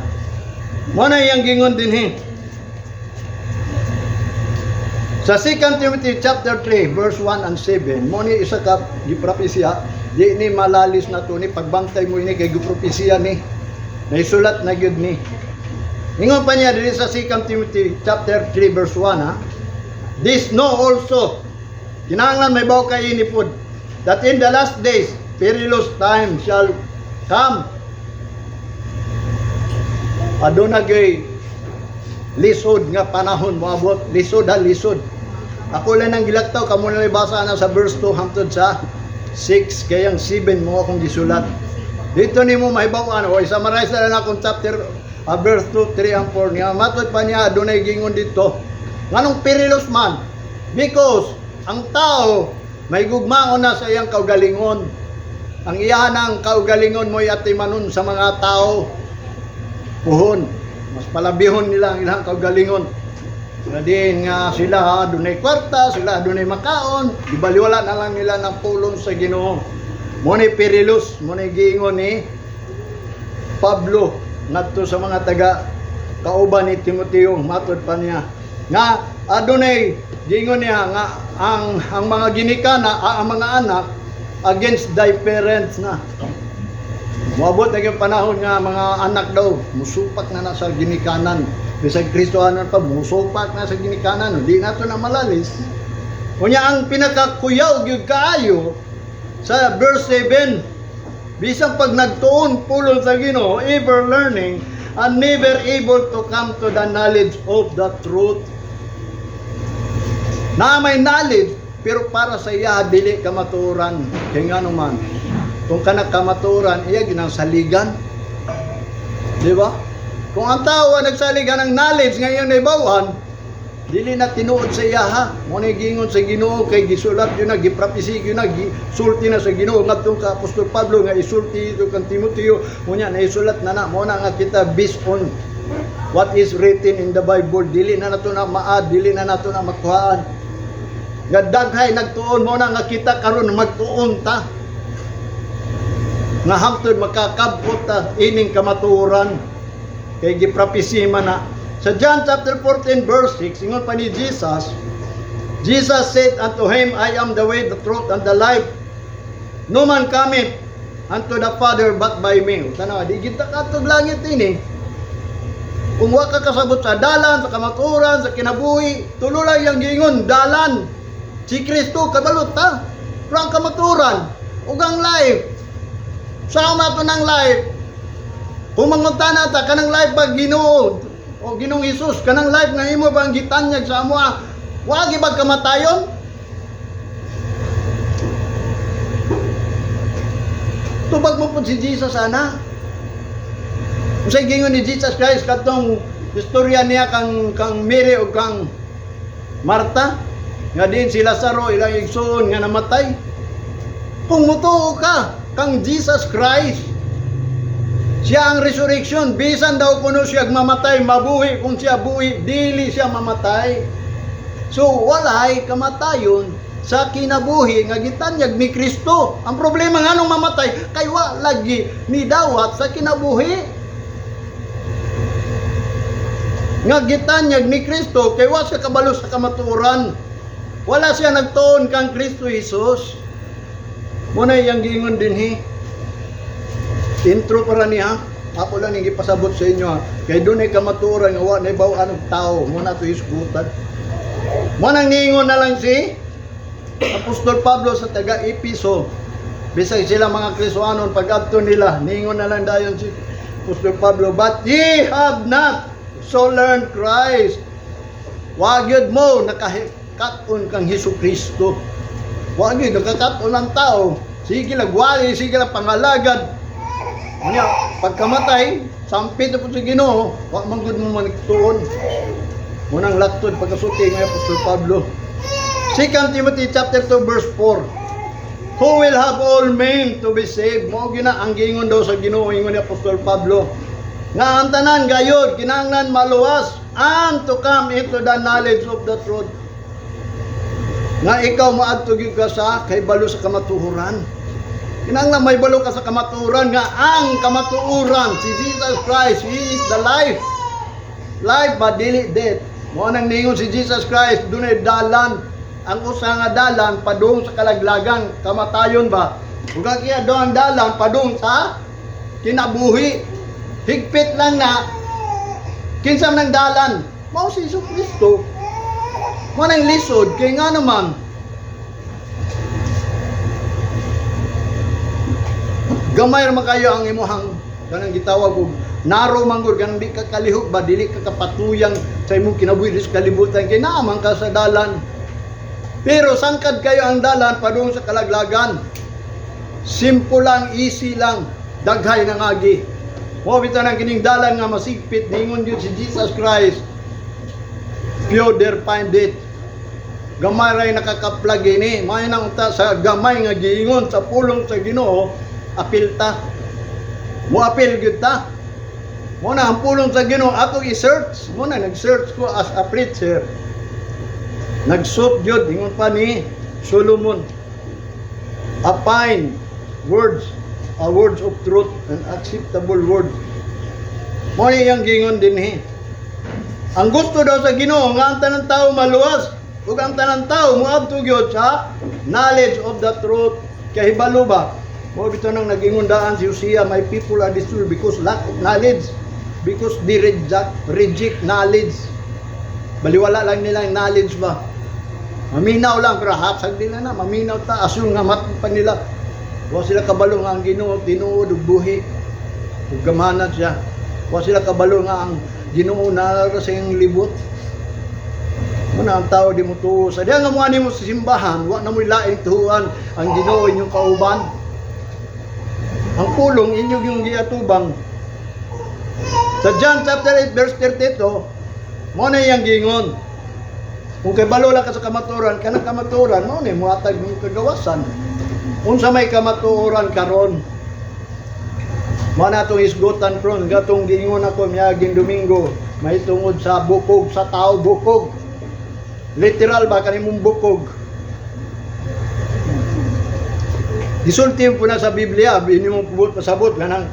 S1: Mo na iyang gingon din he. Sa 2 Timothy chapter 3 verse 1 and 7, mo ni isa ka gipropesiya, di ni malalis na to ni, pagbantay mo ini kay gipropesiya ni. Naisulat na gyud ni. Ingon pa niya diri sa 2 Timothy chapter 3 verse 1 ha. "This know also," kinahanglan may baw kay ini pod, "that in the last days perilous times shall come." Aduna gyud lisod nga panahon moabot, lisod ha, lisod. Ako lang nang gilaktaw, kamo na may basa na sa verse 2 hangtod sa 6, kayang 7 mo akong gisulat. Dito nimo mahibaw-an o i-summarize na lang akong chapter verse 2, 3 and 4 niya. Matod pa niya adunay gingon dito. Nganong perilous man? Because ang tao may gugmaon na sa iyang kaugalingon. Ang iya ng kaugalingon mo'y atimanon sa mga tao. Puhon, mas palabihon nila ang ilang kaugalingon. Nga din nga sila adunay kwarta, sila adunay makaon, gibaliwala na lang nila ng pulong sa Ginoo. Mo ni perilous, mo ni giingon ni Pablo ngadto sa mga taga kauban ni Timoteo. Matod pa niya nga adunay giingon niya nga ang mga ginikana, ang mga anak against thy parents na. Moabot na yung panahon nga mga anak daw musupak na na sa ginikanan. Bisag Kristohanon pa, musupak na sa ginikanan. Di nato na malalis. Unya ang pinakakuyaw gyud kaayo sa verse 7, bisan pag nagtuon pulong sa Ginoo, ever learning and never able to come to the knowledge of the truth. Na may knowledge pero para sa iya dili kamatuoran. Kay ngano man, kung kana kamatuoran iya ginang saligan, di ba? Kung ang tao ang nagsaligan ng knowledge ngayon naibawan, dili na tinuod sa iya ha. Mo na giingon sa Ginoo kay gisulat yun na, gipropesy yun na, gisulti na sa Ginoo ngadto ka Apostol Pablo nga isulti ito kang Timoteo. Unya naisulat na na. Mo na nga kita based on what is written in the Bible. Dili na nato na maad, dili na nato na makuhaan. Nga daghay nagtuon, mo na nga kita karon magtuon ta. Nga hangtod makakabot ta ining kamatuoran kay gipropesy man na. Sa John chapter 14 verse 6, ingon pa ni Jesus, Jesus said unto him, "I am the way, the truth, and the life. No man cometh unto the Father but by me." Tanawa, di kita katog langit ini. Kung wa ka kasabot sa dalan, sa kamatuoran, sa kinabuhi, tulo lang yung giingon, dalan. Si Kristo, kabalot ta. Pero ang kamatuoran, ug ang life, sa to ng life, kung mangutana ta, kanang life ba, Ginoo, o Ginoong Hesus, kanang life nga imo bang gitanyag sa amoa, wa ba kamatayon? Tubag mo po si Jesus ana. Unsay giingon ni Jesus Christ katong istorya niya kang Mary o kang Martha nga din si Lazaro, ilang igsoon nga namatay? Kung mutuo ka kang Jesus Christ, siya ang resurrection, bisan daw kuno siya mamatay, mabuhi. Kung siya buhi, dili siya mamatay. So walay kamatayon sa kinabuhi nga gitanyag ni Kristo. Ang problema, nganong mamatay? Kay wa lagi ni dawat sa kinabuhi nga gitanyag ni Kristo, kay wa siya kabalo sa kamatuoran. Wala siya nagtuon kang Kristo Jesus. Muna iyang giingon dinhi. Intro para niya. Ako lang yung ipasabot sa inyo ha. Kay dunay kamatuoran nga wa nahibaw-an og tao. Muna to hisgutan. Mo nang niingon na lang si Apostol Pablo sa taga Episo. Bisag sila mga Kristohanon, pag-adto nila, niingon na lang dayon si Apostol Pablo, "But ye have not so learned Christ." Wa gyud mo nakakat-on kang Hesus Kristo. Wa gyud nakakat-on ang tao. Sige lang wali, sige lang pangalagad. Unya, pagkamatay, sampit na po sa Ginoo, wa man gud mo manigtuon. Munang laktod pagkasulti ng Apostol Pablo. 2 Timothy chapter 2 verse 4. Who will have all men to be saved. Mao gina ang giingon daw sa Ginoo, ingon ni Apostol Pablo. Nga ang tanan gayod kinahanglan maluwas and to come into the knowledge of the truth. Nga ikaw maadto gyud ka sa kahibalo sa kamatuoran. Kinahanglan may balo ka sa kamatuoran nga ang kamatuoran si Jesus Christ, He is the life. Life ba, dili death. Mo nang ningon si Jesus Christ, dunay dalan. Ang usa nga dalan padung sa kalaglagan, kamatayon ba? Ug ang iya do ang dalan padung sa kinabuhi. Higpit lang na kinsa man ang dalan? Mao si Hesus Kristo. Mo nang lisod kay nga naman gamay ra man kayo ang imuhang kanang gitawag og narrow man gud, kanang di ka kalihok ba, dili ka kapatuyang sa imong kinabuhi sa kalibutan kay naa man ka sa dalan. Pero sangkad kayo ang dalan padung sa kalaglagan. Simple lang, easy lang, daghay ng agi. Mo bitaw nang kining dalan nga masigpit, ningon gyud si Jesus Christ, "Few there find it." Gamay ray nakakaplag ini. May nang unta sa gamay nga giingon sa pulong sa Ginoo, apil ta. Mo apil gyud ta. Mo na ang pulong sa Ginoo atong i-search. Mo na nag-search ko as a preacher. Nagsup gyud, ingon pa ni Solomon. A pine words, words of truth and acceptable word. Mo ni iyang gingon dinhi. Ang gusto daw sa Ginoo nga ang tanang tao maluwas ug ang tanang tao moadto gyud sa knowledge of the truth. Kay hibalo ba? Mo bitaw nang nagingon daan si Hosea, "My people are destroyed because lack of knowledge," because they reject knowledge. Baliwala lang nila ang knowledge ba. Maminaw lang pero hasag nila na maminaw ta, assume nga mat pa nila. Wa sila kabalo nga ang Ginoo tinuod ug buhi ug gamhanan siya. Wa sila kabalo nga ang Ginoo naa ra sa iyang libot. Muna ang tao di mo tuo. Sa diya nga mo mo sa simbahan, wa na mo'y laing tuuan, ang Ginoo inyong kauban. Ang pulong inyong yung giatubang. Sa John chapter 8 verse 32, mo na iyang gingon. Kung kay balo lang ka sa kamatuoran, kanang kamatuoran mo ni muhatag ng kagawasan. Unsa may kamatuoran karon? Mo na atong hisgutan karon, gatong giingon ako miaging Domingo, may tungod sa bukog sa tao, bukog. Literal ba kanimong bukog? Gisulti po na sa Biblia, ini mo pubot pasabot kanang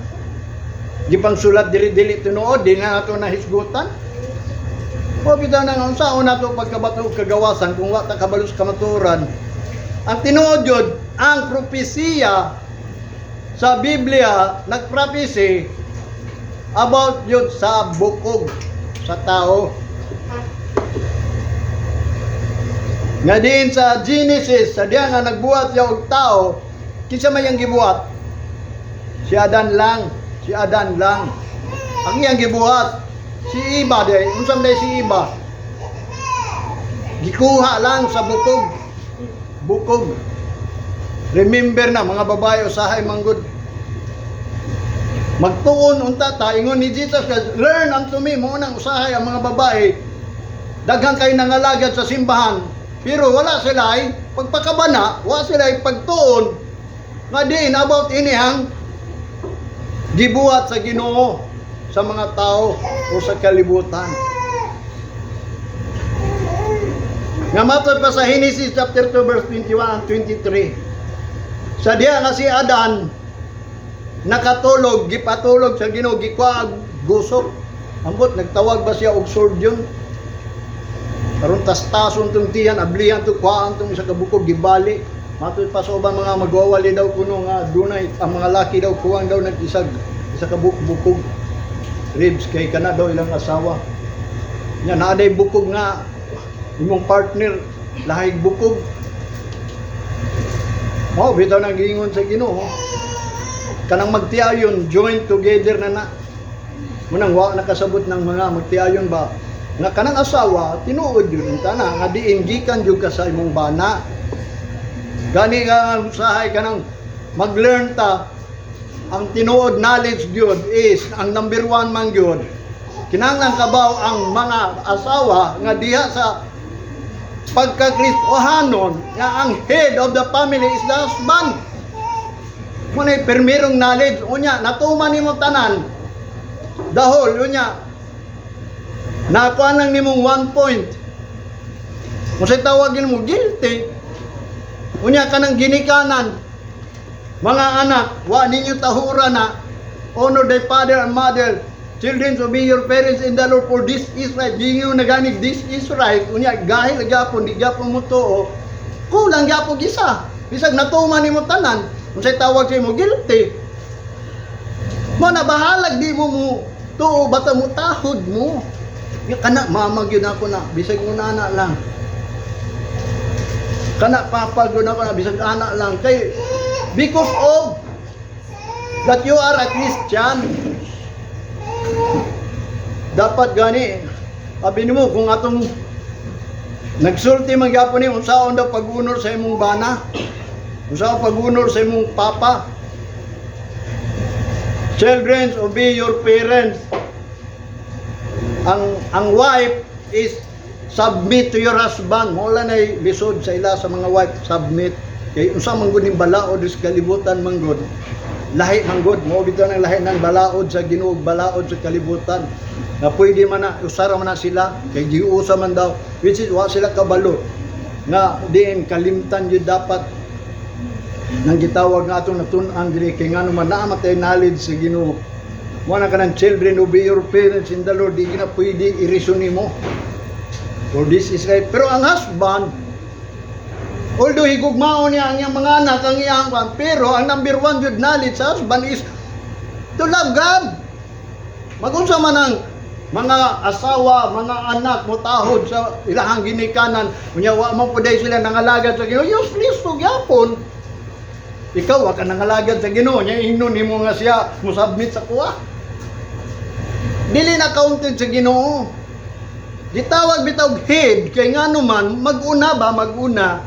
S1: gipang sulat diri dili tinuod, di na nato nahisgutan. O bitaw na nga unsaon nato pagkabato og kagawasan kung wa ta kabalo sa kamatuoran? Ang tinuod yun, ang propesiya sa Biblia nagprophecy about yun sa bukog sa tao. Nga din sa Genesis, sa diya nga nagbuhat siya og tao, kinsa may ang gibuhat? Si Adan lang, si Adan lang. Ang iyang gibuhat, si Iba di, unsa man si Iba? Gikuha lang sa bukog. Bukog. Remember na mga babae, usahay manggod. Magtuon unta ta, ingon ni Jesus, "Learn unto me," mo nang usahay ang mga babae. Daghan kay nangalagad sa simbahan, pero wala sila ay pagpakabana, wala sila ay pagtuon nga diin about inihang gibuhat sa Ginoo sa mga tao o sa kalibutan. Nga matod pa sa Genesis chapter 2 verse 21 and 23. Sa diha nga si Adan nakatulog, gipatulog sa Ginoo, gikuha ang gusok. Ambot nagtawag ba siya og surgeon? Karon tastason tong tiyan, ablihan to, kuhaan tong isa ka bukog, gibali. Matod pa sa ubang mga magwawali daw kuno nga dunay ang mga laki daw kuwang daw nag-isag isa ka bukog ribs kay kana daw ilang asawa. Nya naa day bukog nga imong partner lahig bukog. Mao bitaw nang giingon sa Ginoo. Kanang magtiayon, join together na na. Munang wa nakasabot ng mga magtiayon ba nga kanang asawa tinuod yun ang tana nga diin gikan jud ka sa imong bana. Gani ka nga usahay kanang mag-learn ta, ang tinuod knowledge gyud is ang number one man gyud, kinahanglan kabaw ang mga asawa nga diha sa pagka-Kristohanon nga ang head of the family is the husband. Mo na permirong knowledge. Unya natuman nimo tanan dahol, unya nakuha lang nimong 1 point. Kung sa tawagin mo, guilty. Unya kanang ginikanan, mga anak, wa ninyo tahura na, "Honor thy father and mother. Children, obey your parents in the Lord, for this is right." Di na ganig, this is right. Unya gahil gyapon di gyapon mo tuo. Kulang gyapon isa. Bisag natuman nimo tanan, unsay tawag sa imo? Guilty. Mo na bahalag di mo mo tuo, bata mo tahod mo. Ya kana mama gyud ako na bisag nana lang. Kana papa gyud ako na bisag anak lang, kay because of that you are a Christian. Dapat gani abi nimo kung atong nagsulti man gyapon nimo, unsaon daw pag-unor sa imong bana? Unsaon pag-unor sa imong papa? Children, obey your parents. Ang wife is submit to your husband. Mo na lisod sa ila sa mga wife, submit. Kay unsa man gud ning balaod sa kalibutan man gud. Lahi man gud mo bitaw ng lahi ng balaod sa Ginoo, balaod sa kalibutan. Nga pwede man na usara man na sila kay giusa man daw, which is wa sila kabalo nga diin kalimtan jud dapat. Nang gitawag nga atong natun-an diri kay ngano man naa man tay knowledge sa Ginoo. Mo na kanang "Children, obey your parents in the Lord," di na pwede i-reason nimo. For this is right. Pero ang husband, although higugmaon niya ang iyang mga anak, ang iyang kwan, pero ang number one jud knowledge sa husband is to love God. Magunsa man ang mga asawa, mga anak mo tahod sa ilahang ginikanan, unya wa man pud sila nangalagad sa Ginoo, useless to gyapon. Ikaw wa ka nangalagad sa Ginoo, nya ingnon nimo nga siya mo submit sa kuha. Dili na counted sa Ginoo. Gitawag bitaw head kay ngano man maguna ba, maguna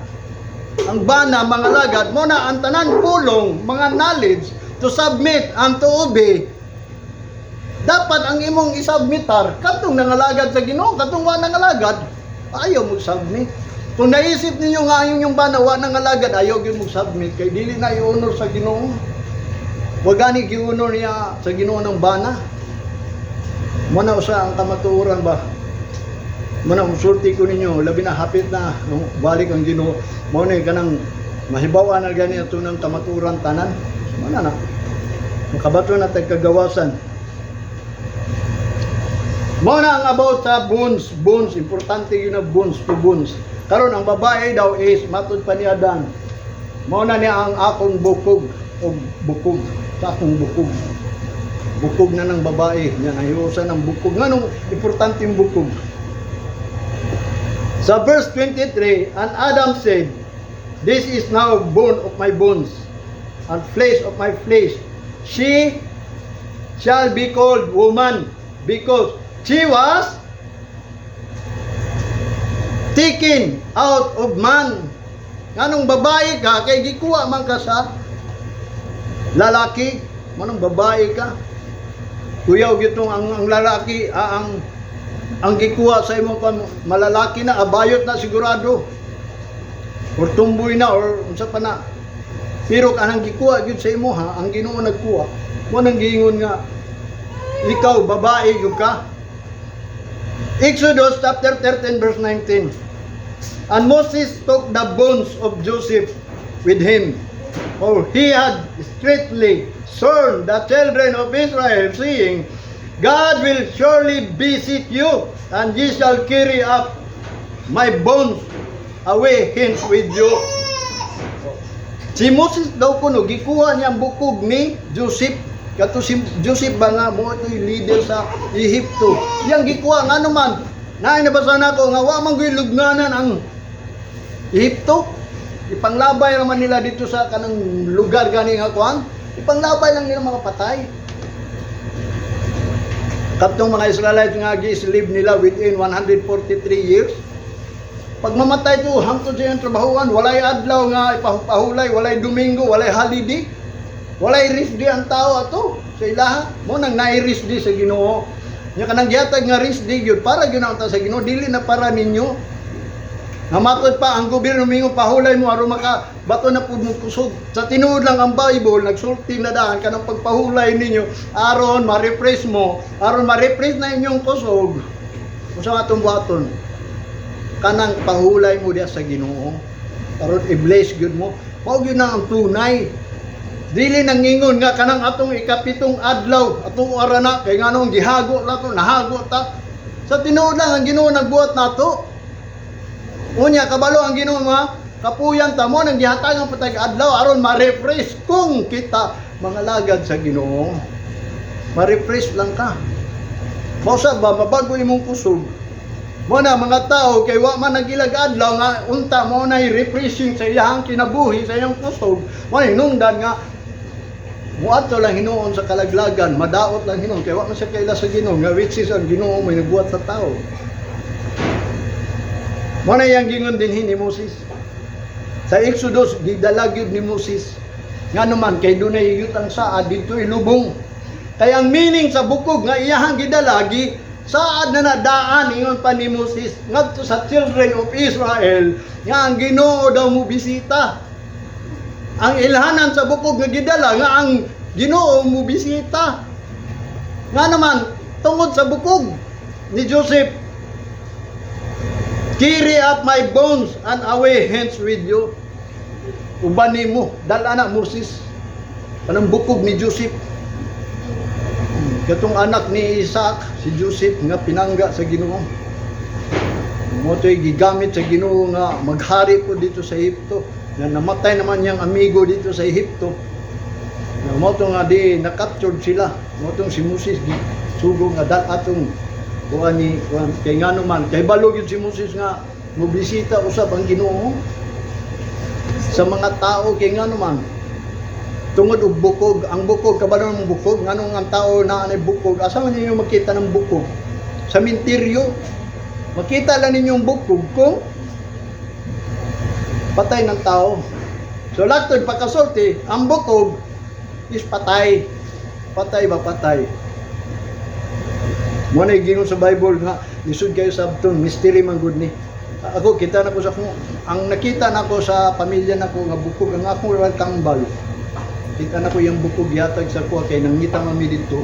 S1: ang bana mga lagad mo na ang tanan pulong, mga knowledge to submit and to obey. Dapat ang imong isubmitar katong nangalagad sa Ginoo. Katong wa nangalagad, ayaw mo submit. Kung naisip ninyo nga ang inyong bana wa nangalagad, ayaw gyud mo submit kay dili na i-honor sa Ginoo. Wa gani gi-honor niya sa Ginoo ng bana mo na. Usa ang kamatuoran ba mo na, musulti ko ninyo, labi na hapit na, no, balik ang Ginoo, mao na kanang mahibaw-an na gani ato ng kamatuoran tanan. Mo na na makabato na tag kagawasan. Mao na ang about sa bones, bones, importante yun na bones to bones. Karon ang babae daw is matud pa ni Adan. Mao na niya ang akong bukog o bukog sa akong bukog. Bukog na ng babae, niya nahiusan ng bukog. Nganong importante yung bukog? Sa verse 23, "And Adam said, 'This is now bone of my bones and flesh of my flesh. She shall be called woman because she was taken out of man.'" Nganong babae ka? Kay gikuha man ka sa lalaki. Manong babae ka? Kuyaw gitong ang lalaki, ang gikuha sa imong malalaki na, abayot na sigurado. Or tumboy na or unsa pa na. Pero kanang gikuha gyud sa imo ha, ang Ginoo nagkuha. Mo nang giingon nga ikaw babae gyud ka. Exodus chapter 13 verse 19. "And Moses took the bones of Joseph with him, for he had straitly sworn the children of Israel, saying, 'God will surely visit you, and ye shall carry up my bones away hence with you.'" Si Moses daw kuno gikuha niya ang bukog ni Joseph. Kato si Joseph ba nga mo ito'y leader sa Ehipto. Yang gikuha, ngano man naay nabasa nako nga wa man gyud lugnanan ang Ehipto. Ipanglabay naman nila dito sa kanang lugar gani nga kuan. Ipanglabay lang nila mga patay. Katong mga Israelites nga gi-slave nila within 143 years. Pag mamatay to, hangtod sa iyang trabahuan, walay adlaw nga ipahulay, walay Domingo, walay holiday. Walay rest day ang tao ato sa ilaha. Mo nang naay rest day sa Ginoo. Nya kanang gihatag nga rest day gyud para gyud na sa Ginoo, dili na para ninyo. Nga matod pa ang gobyerno mingon pahulay mo aron maka bato na pud mo kusog. Sa tinuod lang, ang Bible nagsulti na daan kanang pagpahulay ninyo aron ma-refresh mo, aron ma-refresh na inyong kusog. Unsa atong buhaton? Kanang pahulay mo diya sa Ginoo. Aron i-bless gyud mo. Mao gyud na ang tunay. Dili nang ingon nga kanang atong ikapitong adlaw, atong ara na kay nganong gihago na to, nahago ta. Sa tinuod lang, ang Ginoo nagbuhat nato. Unya kabalo ang Ginoo nga kapuyan ta mo nang gihatagan pa tag adlaw aron ma-refresh kung kita mga lagad sa Ginoo. Ma-refresh lang ka. Mausa ba mabago imong kusog? Mo na mga tao kay wa man nagilag adlaw nga unta mo na refreshing sa iyang kinabuhi, sa iyang kusog. Mo na hinungdan nga muadto lang hinuon sa kalaglagan, madaot lang hinuon kay wa man siya kaila sa Ginoo nga which is ang Ginoo may nagbuhat sa tao. Mo na iyang gingon dinhi ni Moses. Sa Exodus, gidala gyud ni Moses. Ngano man kay dunay yutang saad didto ilubong. Kay ang meaning sa bukog nga iyahang gidala, gi saad na nadaan, ingon pa ni Moses ngadto sa children of Israel nga ang Ginoo daw mo bisita. Ang ilhanan sa bukog nga gidala nga ang Ginoo mo bisita. Nga naman tungod sa bukog ni Joseph, "Carry up my bones and away hence with you." Uban nimo, dala na Moses. Kanang bukog ni Joseph. Katong anak ni Isaac, si Joseph nga pinangga sa Ginoo. Mao to'y gigamit sa Ginoo nga maghari po dito sa Ehipto. Na namatay naman niyang amigo dito sa Ehipto. Na mao to nga di na-captured sila. Mao tong si Moses sugo nga dal atong kuan ni kuan kay ngano man kay balo gyud si Moses nga mobisita usab ang Ginoo sa mga tao, kay ngano man tungod og bukog. Ang bukog, kabalo ng bukog, nganong ang tao na anay bukog? Asa man ninyo makita ng bukog? Sa minteryo. Makita lang ninyo ang bukog kung patay ng tao. So laktod pagkasulti, ang bukog is patay. Patay ba, patay. Mo na gingon sa Bible nga lisod kayo sabton, mystery man gud ni. Ako kita na ko sa akong, ang nakita nako sa pamilya nako nga bukog ang akong kambal. Kita na ko yung bukog yatag sa kuha kay nangita mami dito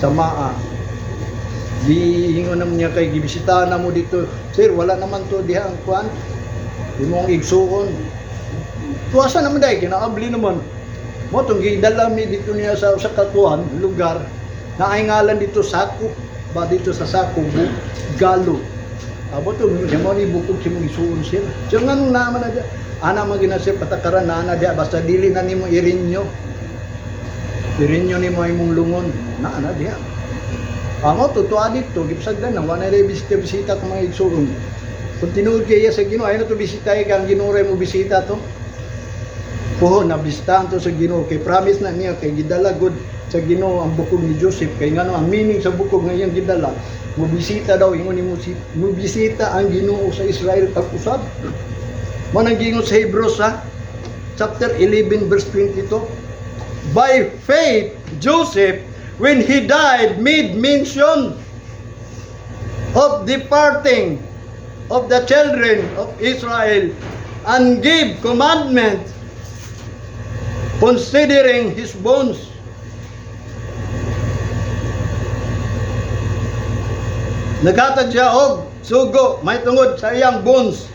S1: sa maa. Giingon naman niya kay gibisitahan na mo dito. "Sir, wala naman to diha ang kuan. Imong igsuon." Tuwasa naman dahil, kinaabli naman. Mo tong gidala mi dito niya sa usa ka kuan, lugar na ay ngalan dito Sako ba, dito sa Sako Galo. Abo to niya mo ni bukog si mong isuon, sir. Sir, nganong naman na diya? Ana man gina, sir, patakaran na ana diya basta dili na nimo irinyo. Irinyo nimo imong lungon. Na ana diya. Amo to tuwa dito gipsagdan na wala na bisita bisita kung mga igsuon. Kung tinuod kaya sa Ginoo, ay na to bisita ka ang Ginoo mo bisita to. Puhon na bisitahan to sa Ginoo kay promise na niya, kay gidala gud sa Ginoo ang bukog ni Joseph, kay ngano ang meaning sa bukog nga iyang gidala, mobisita daw, ingon ni mobisita ang Ginoo sa Israel pag-usab. Mo nang giingon sa Hebrews ha, chapter 11 verse 22: "By faith Joseph, when he died, made mention of departing of the children of Israel and gave commandment considering his bones." Naghatag siya og sugo may tungod sa iyang bones.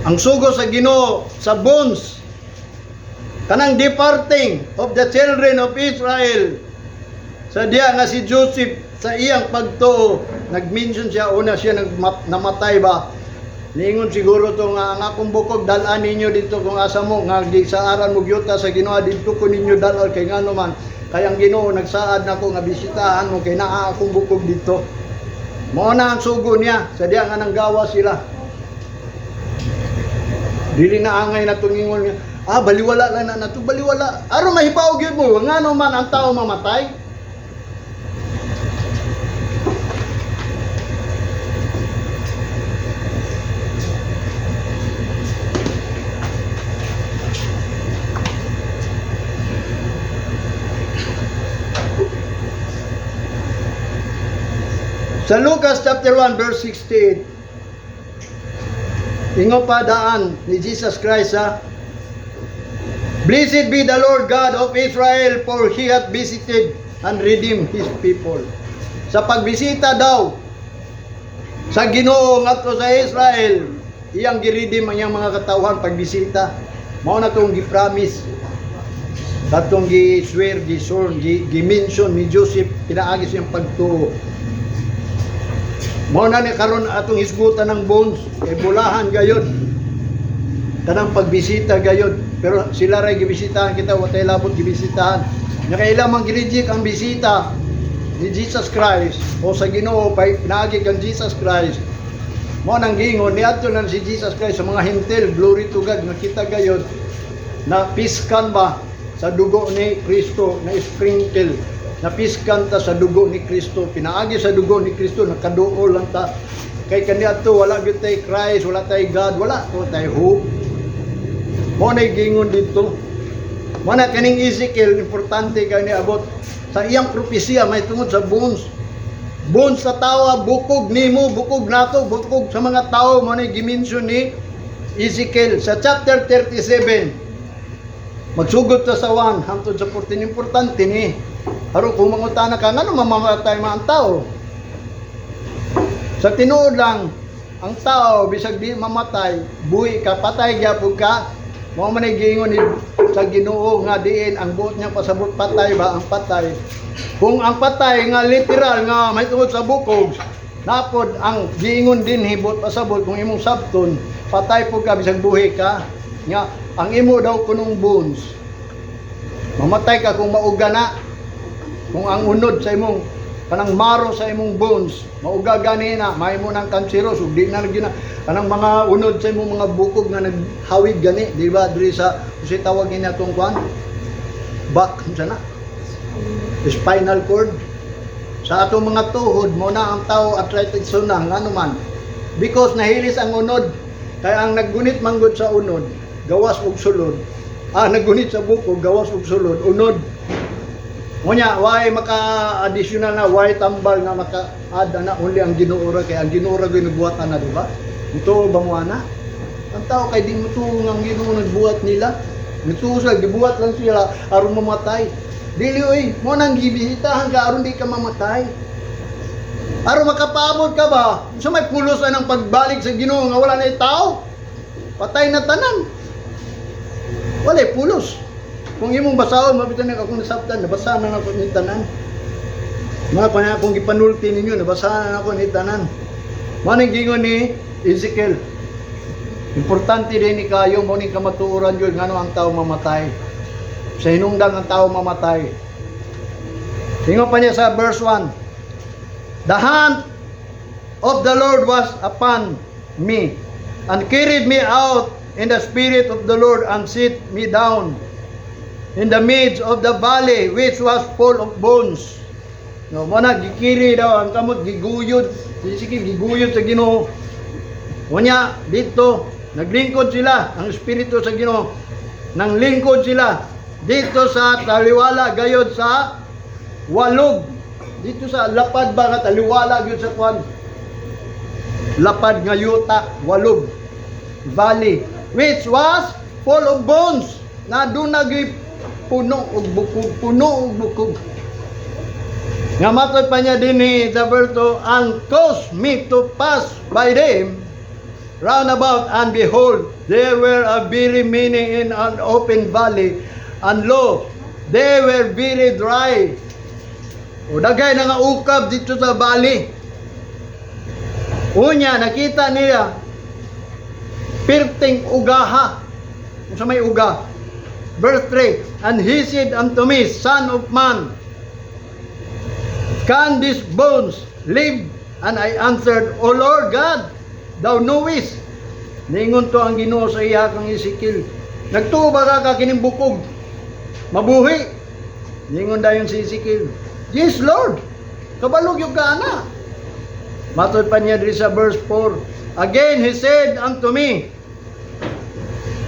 S1: Ang sugo sa Ginoo sa bones, kanang departing of the children of Israel, sa diya nga si Joseph sa iyang pagtuo nag-mention siya, una siya namatay ba, niingon siguro to nga ang akong bukog dal-an ninyo dito kung asa mo nga gisaaran mo gyuta sa Ginoo, didto ko ninyo dal-on, kay ngano man kay ang Ginoo nagsaad nako nga bisitahan mo kay naa akong bukog dito. Mao na ang sugo niya sa diya nga nanggawa sila. Dili na angay na tungingon nga baliwala lang na nato, baliwala. Aron mahibaw gyud mo ngano man ang tao mamatay. Sa Lucas chapter 1 verse 68, ingon pa daan ni Jesus Christ ha, "Blessed be the Lord God of Israel, for He hath visited and redeemed His people." Sa pagbisita daw sa Ginoo ngadto sa Israel, iyang gi-redeem ang iyang mga katawhan pagbisita. Mao na tong gi-promise, katong gi-swear, gi-sworn, gi-mention ni Joseph pinaagi sa iyang pagtuo. Mao na ni karon atong hisgutan ng bones kay bulahan gayod. Kanang pagbisita gayod, pero sila ray gibisitahan, kita wa tay labot gibisitahan. Nya kay ilang mang gi-reject ang bisita ni Jesus Christ o sa Ginoo pay pinaagi kang Jesus Christ. Mao nang giingon niadto na si Jesus Christ sa mga Hentil. Glory to God nga kita gayod na piskan ba sa dugo ni Kristo, na sprinkle, napiskan ta sa dugo ni Kristo. Pinaagi sa dugo ni Kristo nakaduol lang ta, kay kaniadto wala gyud tay Christ, wala tay God, wala to tay hope. Mo na gingon dito. Mo na kaning Ezekiel, importante kay ni abot sa iyang propesiya may tungod sa bones. Bones sa tawo, bukog nimo, bukog nato, bukog sa mga tao. Mo na gi-mention ni Ezekiel sa chapter 37. Magsugod ta sa 1 hangtod sa 14. Importante ni. Aron kung mangutana ka ngano mamamatay man ang tao. Sa tinuod lang, ang tao bisag di mamatay, buhi ka, patay gyapon ka. Mao man ay giingon ni sa Ginoo nga diin ang buot niya pasabot patay ba ang patay. Kung ang patay nga literal nga may tungod sa bukog, napod ang giingon din hibot pasabot kung imong sabton, patay po ka bisag buhi ka. Nga ang imo daw kunong bones. Mamatay ka kung mauga na. Kung ang unod sa imong kanang marrow sa imong bones, mauga gani na, mahimo ng kanseros ug di na gina kanang mga unod sa imong mga bukog nga naghawid gani, di ba, diri sa unsay tawag niya atong kwan? Back unsa na? Spinal cord. Sa atong mga tuhod mo na ang tao arthritis na ngano man? Because nahilis ang unod. Kaya ang naggunit manggod sa unod, gawas og sulod. Ah, naggunit sa bukog, gawas og sulod, unod. Ngunya, why maka-additional na, why tambal nga maka-add na only ang Ginoo ra, kay ang Ginoo ra gyud nagbuhat ana, di ba? Ito ba mo ana? Ang tao kay di mo tuo nga ang Ginoo nagbuhat nila. Nituo sila, gibuhat lang sila aron mamatay. Dili oy, mo nang gibisitahan ka aron di ka mamatay. Aron makapaabot ka ba? Sa may pulos ang pagbalik sa Ginoo nga wala na tao. Patay na tanan. Wala pulos. Kung imong basahon, mabitan na akong nasabtan, nabasa na ako ni tanan. Mga pa akong gipanulti ninyo, nabasa na ako ni tanan. Maning gingon ni Ezekiel. Importante din ni kayo mo ning kamatuoran yun ngano ang tao mamatay. Sa hinungdan ang tao mamatay. Ingon pa niya sa verse 1. The hand of the Lord was upon me and carried me out in the spirit of the Lord and set me down in the midst of the valley, which was full of bones. No, mo na gikiri daw ang kamot, giguyod. Sige, giguyod sa Ginoo. Unya dito naglingkod sila ang espiritu sa Ginoo. Nang lingkod sila dito sa taliwala gayod sa walog. Dito sa lapad ba nga taliwala gyud sa kwan. Lapad nga yuta, walog. Valley which was full of bones. Na doon nagi puno og bukog, puno og bukog. Nga matod pa niya din ni sa verse 2, and caused me to pass by them round about, and behold, there were a very many in an open valley, and lo, they were very dry. O daghay na nga ukab dito sa valley. Unya, nakita niya, perting ugaha. Kung sa may uga. Verse 3, and he said unto me, "Son of man, can these bones live?" And I answered, "O Lord God, thou knowest." Ningon to ang Ginoo sa iya kang Ezekiel. Nagtuo ba ka ka kining bukog? Mabuhi. Ningon dayon si Ezekiel, "Yes, Lord. Kabalo gyud ka ana." Matod pa niya diri sa verse 4. Again he said unto me,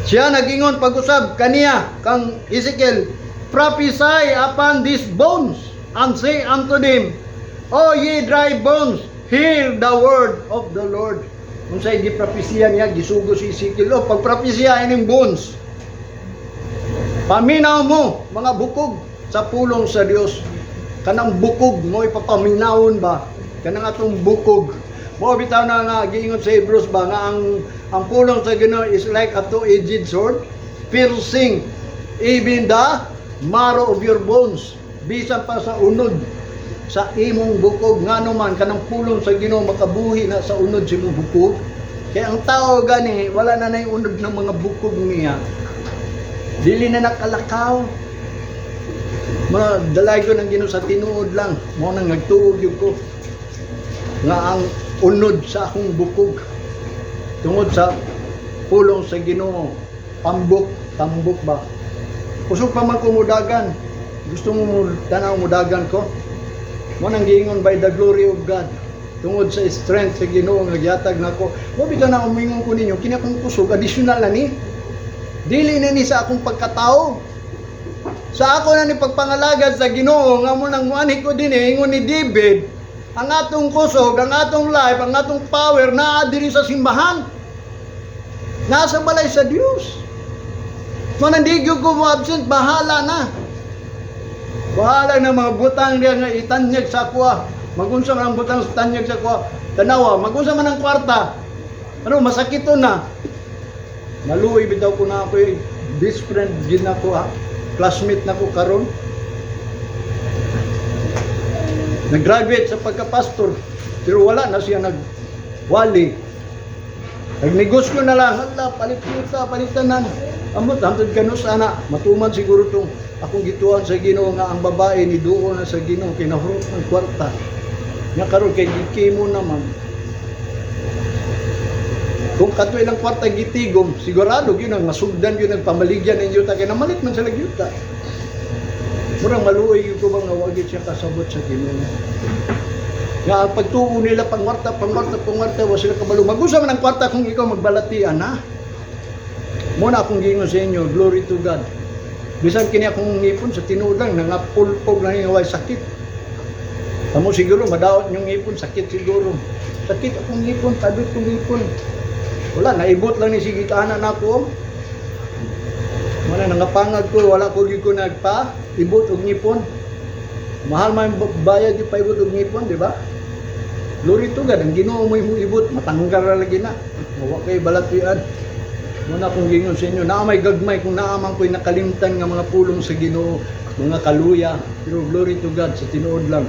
S1: siya nagingon pag-usab kaniya kang Ezekiel, "Prophesy upon these bones and say unto them, O ye dry bones, hear the word of the Lord." Unsay gipropesiya niya, gisugo si Ezekiel, "O pagpropesiya ining bones. Paminaw mo mga bukog sa pulong sa Dios." Kanang bukog mo ipapaminawon ba? Kanang atong bukog. Mo bitaw na nga giingon sa Hebrews ba nga ang pulong sa Ginoo is like a two-edged sword, piercing even the marrow of your bones. Bisan pa sa unod sa imong bukog. Ngano man kanang pulong sa Ginoo makabuhi na sa unod sa imong bukog. Kaya ang tao gani wala na nay unod ng mga bukog niya. Dili na nakalakaw. Mga dalay ko ng Ginoo sa tinuod lang. Mo nang nagtuog gyud ko nga ang unod sa akong bukog tungod sa pulong sa Ginoo tambok tambok ba. Kusog pa man ko mudagan. Gusto mo tanaw mudagan ko? Mo nang giingon, by the glory of God, tungod sa strength sa Ginoo nga gihatag nako. Mo bitaw na umingon ko ninyo kini akong kusog, additional na ni, dili na ni sa akong pagkatao, sa ako na ni pagpangalagad sa Ginoo nga mo nang muanhi ko din eh, ingon ni David, ang atong kusog, ang atong life, ang atong power naa diri sa simbahan. Nasa balay sa Dios. Manandigyo ko mo absent, bahala na. Bahala na mga butang diya nga itanyag sa kuha. Magunsa man ang butang sa tanyag sa kuha. Tanawa, magunsa man ang kwarta. Ano, masakit to na. Maluoy bitaw ko na ako eh. Best friend gid nako ha. Classmate nako karon. Nag-graduate sa pagka-pastor, pero wala na siya nagwali. Nagnegosyo na lang, hala, palit yuta, palitanan. Amot, hantod kanus, ana, matuman siguro tong akong gituan sa Ginoo nga ang babae ni duo na sa Ginoo kay nahurot ng kwarta. Nya karon kay gikimo naman. Kung kato ilang kwarta gitigom, sigurado gyud ang masugdan gyud ang pamaligyan ng yuta kay namalit man sila yuta. Murang maluoy gyud ko bang nga wa gyud siya kasabot sa Ginoo. Nga ang pagtuo nila pangwarta, pangwarta, pangwarta, wa sila kabalo. Mag-usa man ang kwarta kung ikaw magbalatian ha. Mo na akong giingon sa inyo, glory to God. Bisan kini akong ngipon sa tinuod lang, nangapulpog lang yung way sakit. Tamo siguro, madaot yung ngipon, sakit siguro. Sakit akong ngipon, tabit kong ngipon. Wala, naibot lang ni sige kaana na ako. Wala, nangapangag ko, wala ko gyud ko nagpa, ibot og ngipon. Mahal man bayad yung paibot og ngipon, di ba? Glory to God, ang Ginoo mo imong ibot, matanggal ra lagi na. Wa kay balatian. Muna kong gingon sa inyo, naa may gagmay kung naaman ko'y nakalimtan nga mga pulong sa Ginoo, mga kaluya, pero glory to God sa tinuod lang.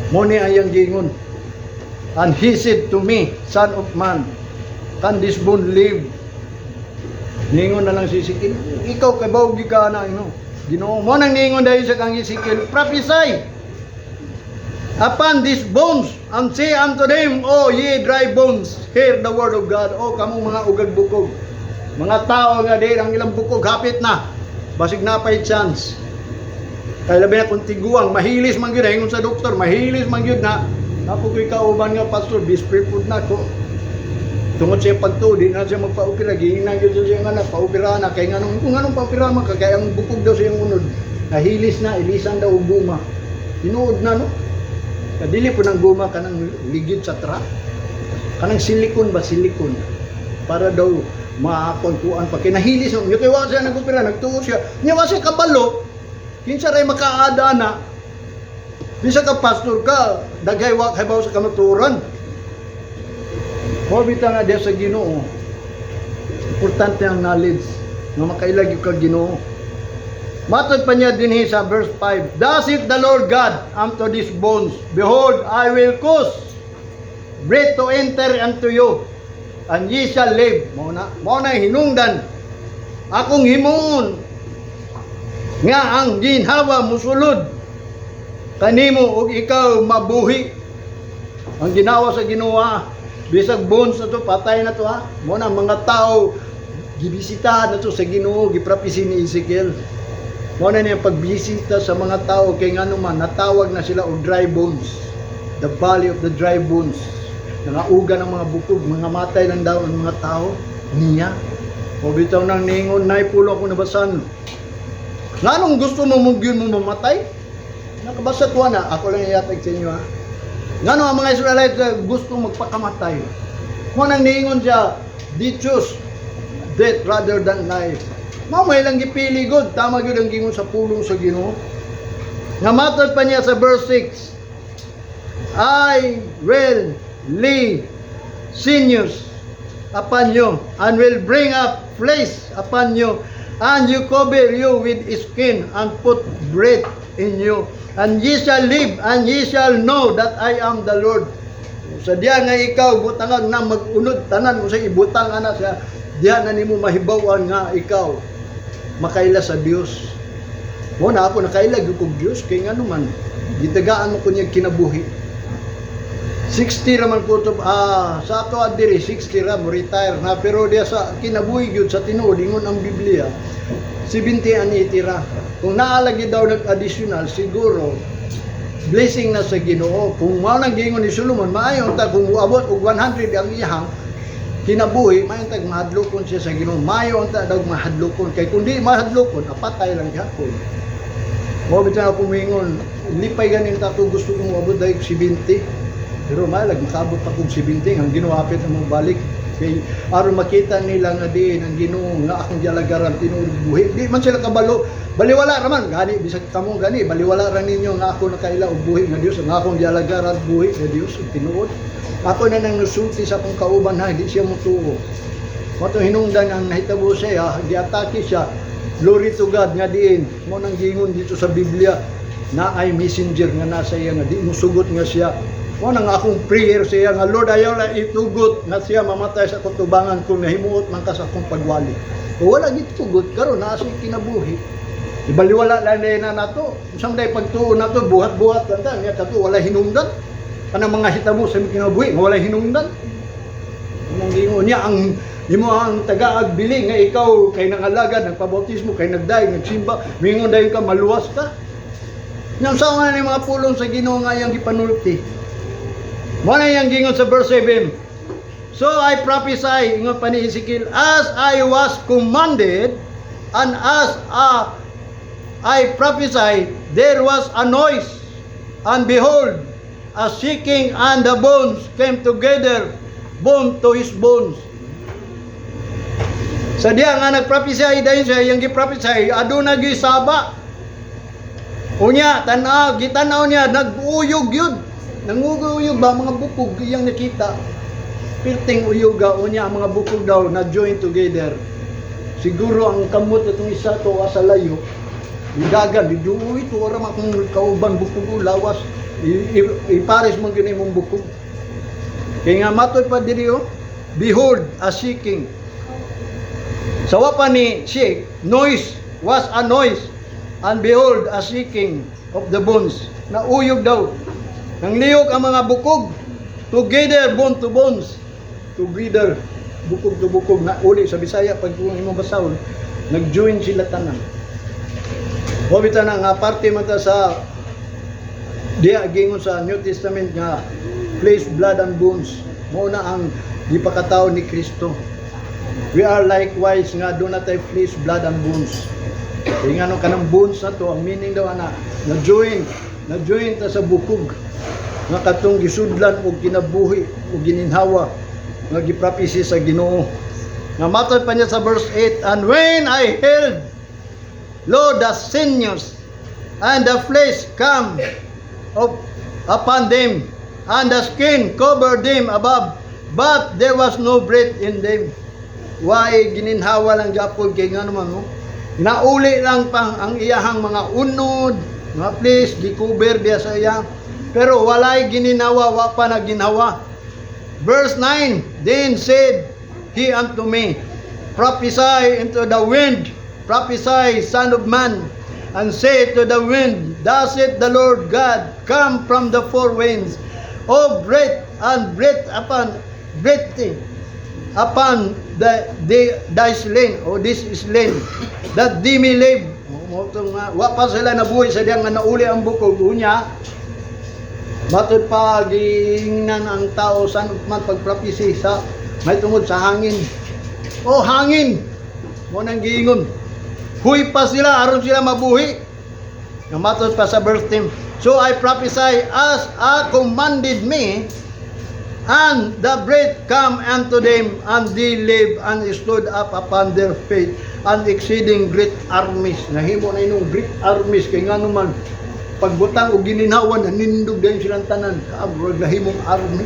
S1: Mo ni ayang gingon. And he said to me, "Son of man, can this bone live?" Ningon na lang si Ezekiel, ikaw kay bawgi ka na ino. Ginoo mo nang ningon dahil sa kang Ezekiel, "Prophesy upon these bones and say unto them, O ye dry bones, hear the word of God." O kamong mga ugag bukog. Mga tao nga di ang ilang bukog hapit na. Basig na pa'y chance. Kay labi na kung tiguang, mahilis man gyud, ingon sa doktor, mahilis man gyud na. Ako ko'y kauban nga pastor, best friend na ko. Tungod siya pagtuo, di na siya magpa-opera, giingnan gyud siya nga anak, pa-opera na, kay nganong, kung anong pa-opera man ka, kay ang bukog daw siyang unod, nahilis na, ilisan daw og guma. Tinuod na, no? Kadili po ng guma kanang ligid sa truck. Kanang silikon ba, silikon. Para daw makuan pa. Kay nahilis na, kay wa siya nag-opera, nagtuo siya. Nya wa siya kabalo, kinsa ray makaada na. Bisa ka pastor ka, daghay wa kay sa kamaturan. Mo bitaw nga diya sa Ginoo. Importante ang knowledge nga makailag gyud ka Ginoo. Matod pa niya dinhi sa verse 5, "Thus saith the Lord God unto these bones, Behold, I will cause breath to enter unto you, and ye shall live." Mao na hinungdan. Akong himuon nga ang ginhawa musulod kanimo ug ikaw mabuhi. Ang ginawa sa Ginoo, bisag bones na to, patay na to ha. Mo na mga tao gibisitahan na to sa Ginoo, giprapisi ni Ezekiel. Mo na niya pagbisita sa mga tao kay ngano man natawag na sila og dry bones. The valley of the dry bones. Nangauga ng mga bukog, mga matay lang daw ang mga tao niya. O bitaw nang ningon nay pulo ako nabasan. Nganong gusto mo mo gyud mo mamatay? Nakabasa ko na, ako lang ihatag sa inyo ha. Ngano ang mga Israelite gusto magpakamatay? Mo nang niingon siya, they choose death rather than life. Mao may lang gipili god, tama gyud ang gingon sa pulong sa Ginoo. Nga matod pa niya sa verse 6, "I will lay sinews upon you and will bring up flesh upon you and you cover you with skin and put breath in you and ye shall live and ye shall know that I am the Lord." Sa diya nga ikaw butangan na mag-unod tanan mo sa ibutang ana sa diya na nimo mahibaw-an nga ikaw makaila sa Dios. Mo na ako nakaila gyud kog Dios kay ngano man gitagaan mo ko niya kinabuhi. 60 raman ko to sa ato diri 60 ra mo retire na, pero diya sa kinabuhi gyud sa tinuod, ingon ang Biblia, 70 and 80 ra. Kung naalagi daw nag-additional, siguro blessing na sa Ginoo. Kung mao nang giingon ni Solomon, maayo ta kung moabot og 100 ang iyang kinabuhi, maayo tag mahadlokon siya sa Ginoo. Maayo unta daw mahadlokon kay kung di mahadlokon, apatay lang gyapon. Mo bitaw ako muingon, lipay ganin ta ko, gusto kong moabot dahil 70. Pero malag makaabot pa kog 70, ang Ginoo hapit na mong balik. Kay aron makita nila nga diin ang Ginoo nga akong gialagaran tinuod buhi. Di man sila kabalo. Baliwala ra man gani bisag kamo gani baliwala ra ninyo nga ako nakaila og buhi nga Dios, nga akong gialagaran buhi nga Dios ug tinuod. Ako na nang nusulti sa akong kauban ha, di siya motuo. Mao to hinungdan ang nahitabo siya, giatake siya. Glory to God nga diin mo nang giingon dito sa Biblia na ay messenger nga nasa iya nga di mo sugot nga siya. Mo nang akong prayer sa iya nga, "Lord, ayaw lang itugot nga siya mamatay sa kutubangan kung nahimuot man ka sa akong pagwali." O wala gitugot, karon naa siya kinabuhi. Ibaliwala lang na nato. Usang day pagtuo nato, buhat-buhat lang ta nya kato wala hinungdan. Kanang mga hitabo sa imong kinabuhi nga wala hinungdan. Anong giingon niya ang imo ang tagaag bili nga ikaw kay nangalagad, nagpabautismo, kay nagday, nagsimba, mingon dayon ka maluwas ka. Nya sa nga ni mga pulong sa Ginoo nga iyang gipanulti. Mo na iyang giingon sa verse 7. "So I prophesy," ingon pa ni Ezekiel, "as I was commanded, and as I prophesy, there was a noise, and behold, a shaking, and the bones came together, bone to his bones." Sa diya nga nagprophesy dayon siya, iyang gi-prophesy, aduna gisaba. Unya, tanaw, gitanaw niya, nag-uyog yun. Nanguguyog ba, mga bukog iyang nakita. Pirting uyuga, unya ang mga bukog daw na join together. Siguro ang kamot itong isa to sa layo. Idagan, di duoy ito, ora man kung kauban bukog o lawas. Ipares mo gini mong bukog. Kaya nga matoy pa diri oh, behold, a shaking. Sa wa pa ni shake, noise was a noise. And behold, a shaking of the bones. Nauyog daw. Nang liyog ang mga bukog. Together, bone to bones. Together, bukog to bukog. Na uli sa Bisaya, pag kung imong basahon, nag-join sila tanan. Wa bitaw na nga parte man ta sa diya gingon sa New Testament nga flesh, blood and bones. Mao na ang gipakatao ni Kristo. We are likewise nga doon na tayo flesh, blood and bones. Kaya nga no, kanang bones na to, ang meaning daw ana, na-join ta sa bukog nga katong gisudlan og kinabuhi o gininhawa nga giprophesy sa Ginoo. Nga matod pa niya sa verse 8, "And when I held, lo, the sinews and the flesh come up upon them, and the skin covered them above, but there was no breath in them." Why gininhawa lang gyapon kay nga naman no? Nauli lang pang ang iyahang mga unod, mga flesh, gi-cover diya sa iya. Pero walay gininhawa, wa pa na ginhawa. Verse 9, "Then said he unto me, 'Prophesy into the wind, prophesy, son of man, and say to the wind, Thus saith the Lord God, Come from the four winds, O breath, and breathe upon the slain, o this slain, that they may live.'" Mo to nga, wa pa sila nabuhi sa diyang nga nauli ang bukog unya. Matod pa giingnan ang tao sa man pagprophecy sa may tungod sa hangin. O hangin, mo nang giingon. Huy pa sila aron sila mabuhi. Nga matod pa sa verse 10. "So I prophesy as a commanded me, and the breath come unto them, and they live and stood up upon their feet, and exceeding great armies." Nahimo na inong great armies kay ngano man pagbutang og gininhawan nanindog dayon silang tanan. Kaabro nahimong army.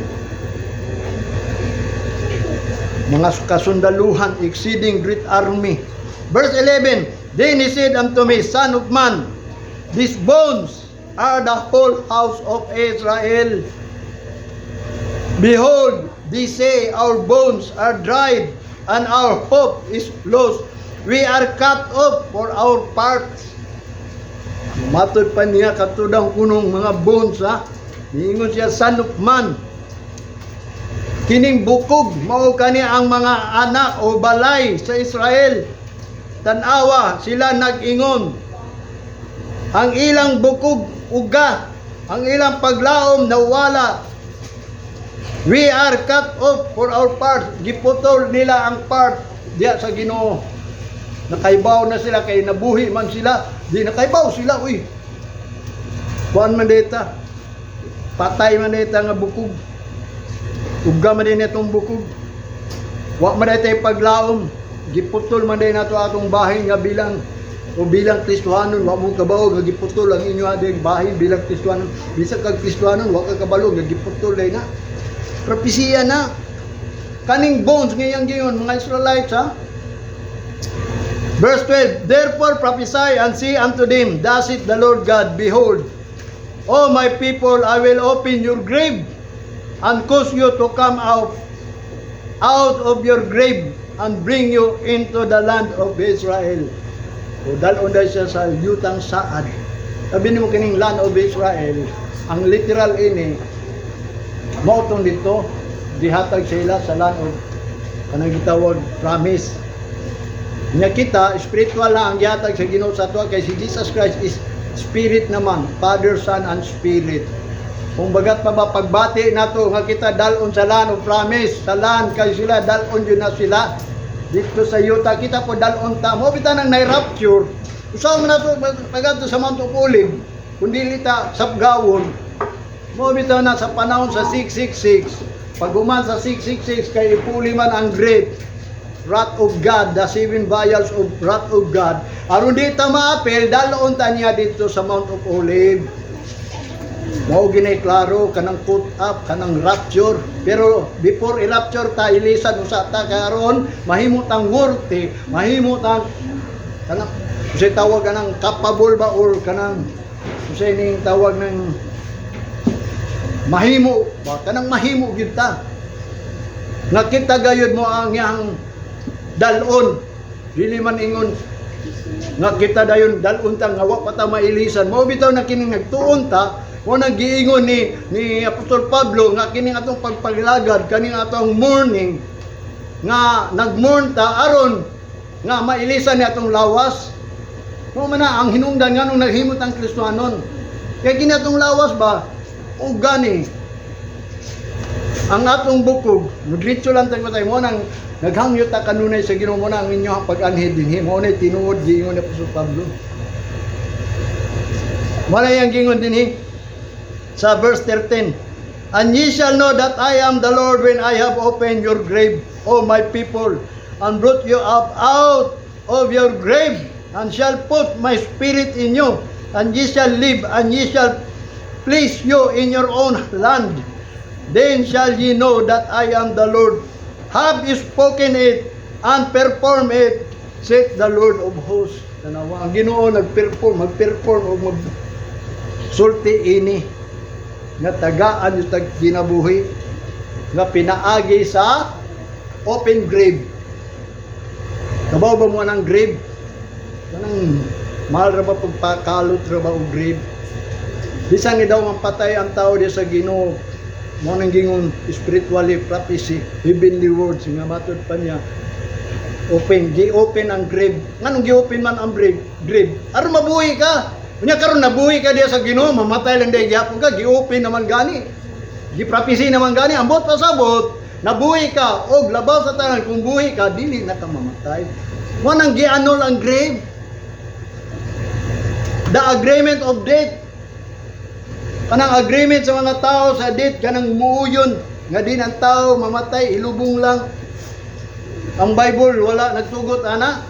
S1: Mga kasundaluhan, exceeding great army. Verse 11, "Then he said unto me, 'Son of man, these bones are the whole house of Israel. Behold, they say, Our bones are dried, and our hope is lost. We are cut off for our parts.'" Matod pa niya katudang kunong mga bones ha. Niingon siya, "Son of man, kining bukog mao kani ang mga anak o balay sa Israel. Tanawa sila nag-ingon. Ang ilang bukog uga, ang ilang paglaom nawala. We are cut off for our parts." Giputol nila ang part diya sa Ginoo. Nakaibaw na sila kay nabuhi man sila. Di nakaibaw sila, uy. Kuan man dita. Patay man dita nga bukog. Uga man din itong bukog. Wa man dita paglaom. Giputol man din nato atong bahin nga bilang o bilang Kristohanon, wa mo kabawo nga giputol ang inyo ading bahin bilang Kristohanon. Bisag kag Kristohanon, wa ka kabalo nga giputol day na. Propesiya na. Kaning bones ngayang giyon mga Israelites, ha. Verse 12, "Therefore prophesy and say unto them, Thus saith the Lord God, Behold, O my people, I will open your grave and cause you to come out of your grave and bring you into the land of Israel." O dalon dahil siya sa yutang saad. Sabi nimo kining land of Israel, ang literal ini mao tong dito gihatag sila sa land of kanang gitawag promise. Nya kita, spiritual na ang gihatag sa Ginoo sa ato kay si Jesus Christ is spirit naman, Father, Son and Spirit. Kung bagat pa ba pagbati nato nga kita dalon sa land of promise, sa land kay sila dalon yun na sila dito sa yuta, kita po dalon ta mo bitaw nang na-rapture. Usaha man nato pagadto sa Mount of Olive kung dili ta sapgawon mo bitaw na sa panahon sa 666. Pag human sa 666 kay ipuli man ang great wrath of God, the seven vials of wrath of God. Aron di ta maapil, dalon ta niya dito sa Mount of Olive. Mao ginay klaro kanang put up, kanang rapture. Pero before i-rapture ta, ilisan usa ta kay aron mahimo tang worthy, mahimo tang kanang unsay tawag kanang capable ba or kanang unsay ning tawag ng mahimo ba, kanang mahimo gyud ta. Nga kita gayud mo ang iyang dalon. Dili man ingon nga kita dayon dalon ta nga wa pa ta mailisan. Mao bitaw na kining nagtuon ta, mo nang giingon ni Apostol Pablo nga kining atong pagpaglagad, kaning atong mourning nga nagmourn ta aron nga mailisan ni atong lawas. Mo man na ang hinungdan nganong naghimot ang Kristohanon. Kay kini atong lawas ba og gani ang atong bukog, mudritso lang tayo patay mo nang naghangyo ta kanunay sa Ginoo, mo na ang inyong pag-anhi dinhi. Mo na tinuod giingon ni Apostol Pablo. Wala yang gingon dinhi sa verse 13. "And ye shall know that I am the Lord when I have opened your grave, O my people, and brought you up out of your grave, and shall put my spirit in you, and ye shall live, and ye shall place you in your own land. Then shall ye know that I am the Lord, have spoken it, and perform it, saith the Lord of hosts." Tanawa, ang Ginoo nagperform, magperform o mag sulti ini nga tagaan yung tag kinabuhi nga pinaagi sa open grave. Kabaw ba mo ng grave? Kanang mahal ra ba pagpakalot ra ba og grave? Bisan ni daw patay ang tao di sa Ginoo, mo nang gingon spiritually prophecy, heavenly words nga matud pa niya open, gi-open ang grave. Nganong gi-open man ang grave? Grave. Aron mabuhi ka. Unya karon nabuhi ka diya sa Ginoo, mamatay lang diay gihapon ka, gi-open naman gani. Gi-prophecy naman gani, ambot pasabot, nabuhi ka og labaw sa tanan kung buhi ka dili na ka mamatay. Mo nang gi-annul ang grave. The agreement of death. Kanang agreement sa mga tao sa death, kanang muuyon nga din ang tao mamatay, ilubong lang. Ang Bible wala nagtugot ana.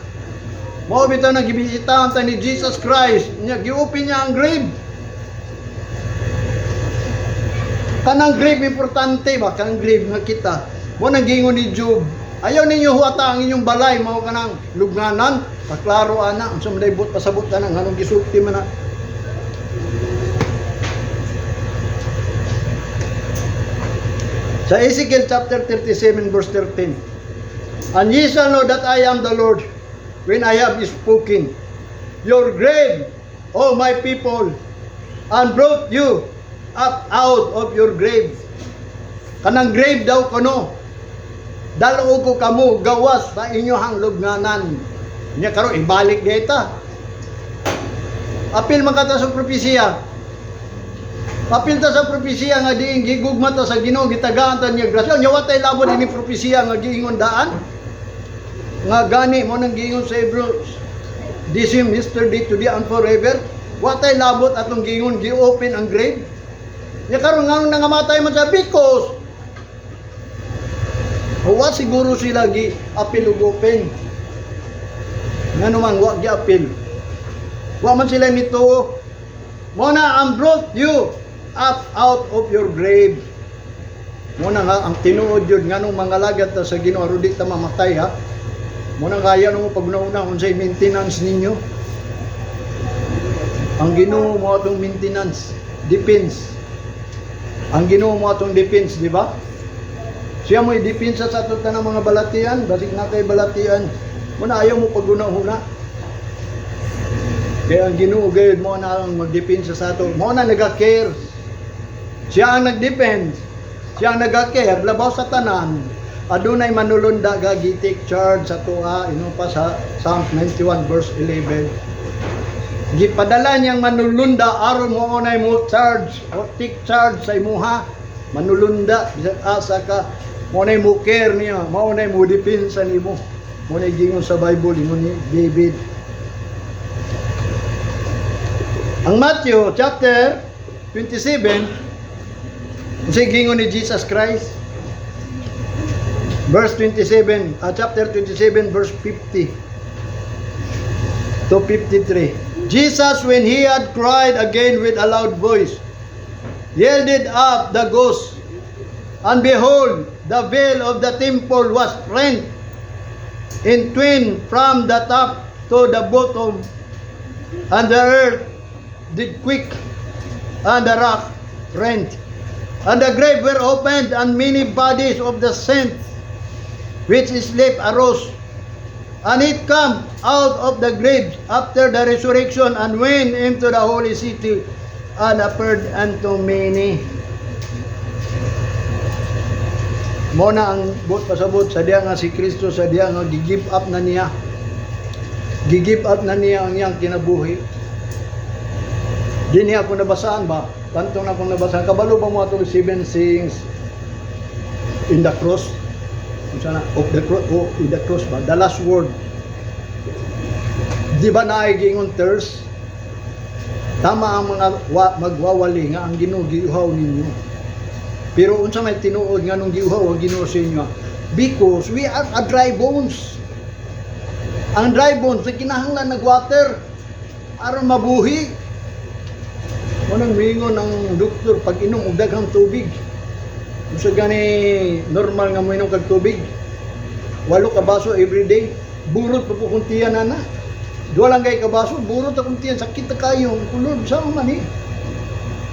S1: Mao bitaw nang gibisitahan ta ni Jesus Christ, nya gi-open niya ang grave. Kanang grave importante ba, kanang grave nga kita. Mo nang giingon ni Job, "Ayaw ninyo huwata ang inyong balay mao kanang lubnganan." Paklaro ana, unsa man but pasabot ana, nganong gisulti man na. Sa Ezekiel chapter 37 verse 13. "And ye shall know that I am the Lord when I have spoken your grave, O my people, and brought you up out of your grave." Kanang grave daw kuno. Dalo ko kamo gawas sa inyohang lubnganan. Nya karon ibalik data. Apil man kata sa propesiya. Apil ta sa propesiya nga diin gigugma ta sa Ginoo, gitagaan ta niya grasya. Nya wa tay labot ini propesiya nga giingon daan. Nga gani mo nang giingon sa Hebrews, "This him yesterday, today, and forever." Wa tay labot atong giingon gi-open ang grave. Nya karon nga nangamatay man sa because wa siguro sila gi apil ug open. Ngano man wa gi apil. Wa man sila nito. Mo na ang brought you up out of your grave. Muna nga ang tinuod yun nganong mga lagad ta sa Ginoo aron di ta mamatay, ha. Muna kaya mo pag una unsay maintenance ninyo. Ang Ginoo mo atong maintenance, defense. Ang Ginoo mo atong defense, di ba? Siya mo'y depensa sa ato tanang mga balatian, basig na kay balatian. Muna ayaw mo paguna-huna. Kaya ang Ginoo gayud mo na ang magdepensa sa ato. Mo na naga-care. Siya ang nag-defend. Siya ang naga-care labaw sa tanan. Adunay manulunda ga gi-take charge sa tuwa ino pa sa Psalm 91 verse 11. Gipadala niyang manulunda aron mo unay mo charge o take charge sa imuha. Manulunda bisag asa ka mo nay mo care niya, mao nay mo depensa nimo. Mo nay gingon sa Bible ingon ni David. Ang Matthew chapter 27, unsay gingon ni Jesus Christ? Verse 27, chapter 27 verse 50 to 53. Jesus, when he had cried again with a loud voice, yielded up the ghost. And behold, the veil of the temple was rent in twain from the top to the bottom, and the earth did quake, and the rock rent. And the grave were opened, and many bodies of the saints which slept arose. And it come out of the graves after the resurrection and went into the holy city and appeared unto many. Mo na ang buot pasabot sa diya nga si Kristo sa diya nga gi-give up na niya. Gi-give up na niya ang iyang kinabuhi. Di niya ako nabasaan ba? Tanto na akong nabasaan. Kabalo ba mo atong seven things in the cross? Unsa na? Of the cross, oh, in the cross ba? The last word. Di ba naay giingon thirst? Tama ang mga magwawali nga ang Ginoo giuhaw ninyo. Pero unsa may tinuod nga nung giuhaw ang Ginoo sa inyo? Because we are a dry bones. Ang dry bones ay kinahanglan ng water aron mabuhi. Unang miingon ang doktor pag inom og daghang tubig. Unsa gani normal nga moinom kag tubig? 8 ka baso every day. Burot pa po kung tiyan na na. 2 lang kay ka baso, burot akong tiyan, sakit na kayo. Kulod, sa man eh.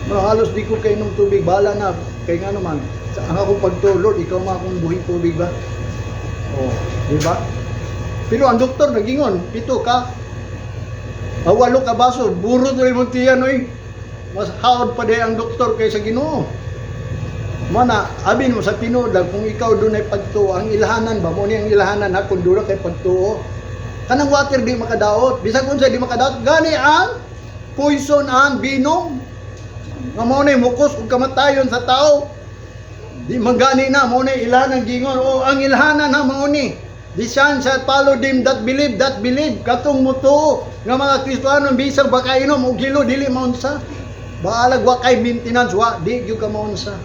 S1: Mga halos di ko kainom tubig, bahala na. Kay nga naman, ang akong pagtuo, Lord, ikaw ma akong buhing tubig ba? Oh, di ba? Pero ang doktor nagingon, 7 ka. Ah, 8 ka baso, burot na imong tiyan, oy. Mas haod pa di ang doktor kaysa Ginoo. Mana, abi mo sa tinuod lang, kung ikaw doon ay pagtuo, ang ilhanan ba, mo ni ang ilhanan ha, kung doon kay pagtuo. Kanang water di makadaot, bisag unsa di makadaot, gani ang poison ang venom. Nga mao ni mukos ug kamatayon sa tao. Di man gani na mao ni ilhanan gingon o ang ilhanan ha mao ni. The Son shall follow them that believe, that believe. Katong mutuo nga mga Kristohanon bisag baka inom og hilo dili maunsa. Baalag wa kay maintenance, wa di gyud ka maunsa.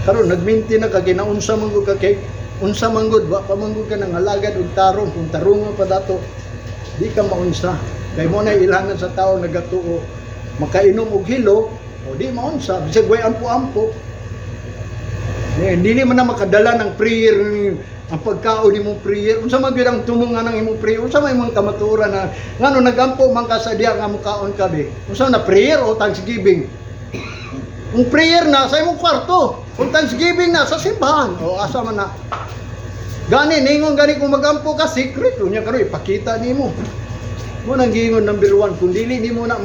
S1: Karon nagmaintain na ka, ginaunsa man gud ka kay unsa man gud, wa pa man gud ka nangalagad og tarong kung tarong pa dato di ka maunsa. Kay mo na ilhanan sa tao nagatuo makainom og hilo o di maunsa bisag way ampo-ampo. Eh, dili man na makadala ng prayer ang pagkaon nimong prayer. Unsa man gyud ang tumungan ng imong prayer? Unsa may imong kamatuoran na ngano nagampo man ka sa diya nga mukaon ka be? Unsa na, prayer o thanksgiving? Kung prayer na sa imong kwarto, kung thanksgiving na sa simbahan, o asa man na? Gani ningon gani kung magampo ka secret, unya karon ipakita nimo. Mo nang giingon number 1 kung dili nimo na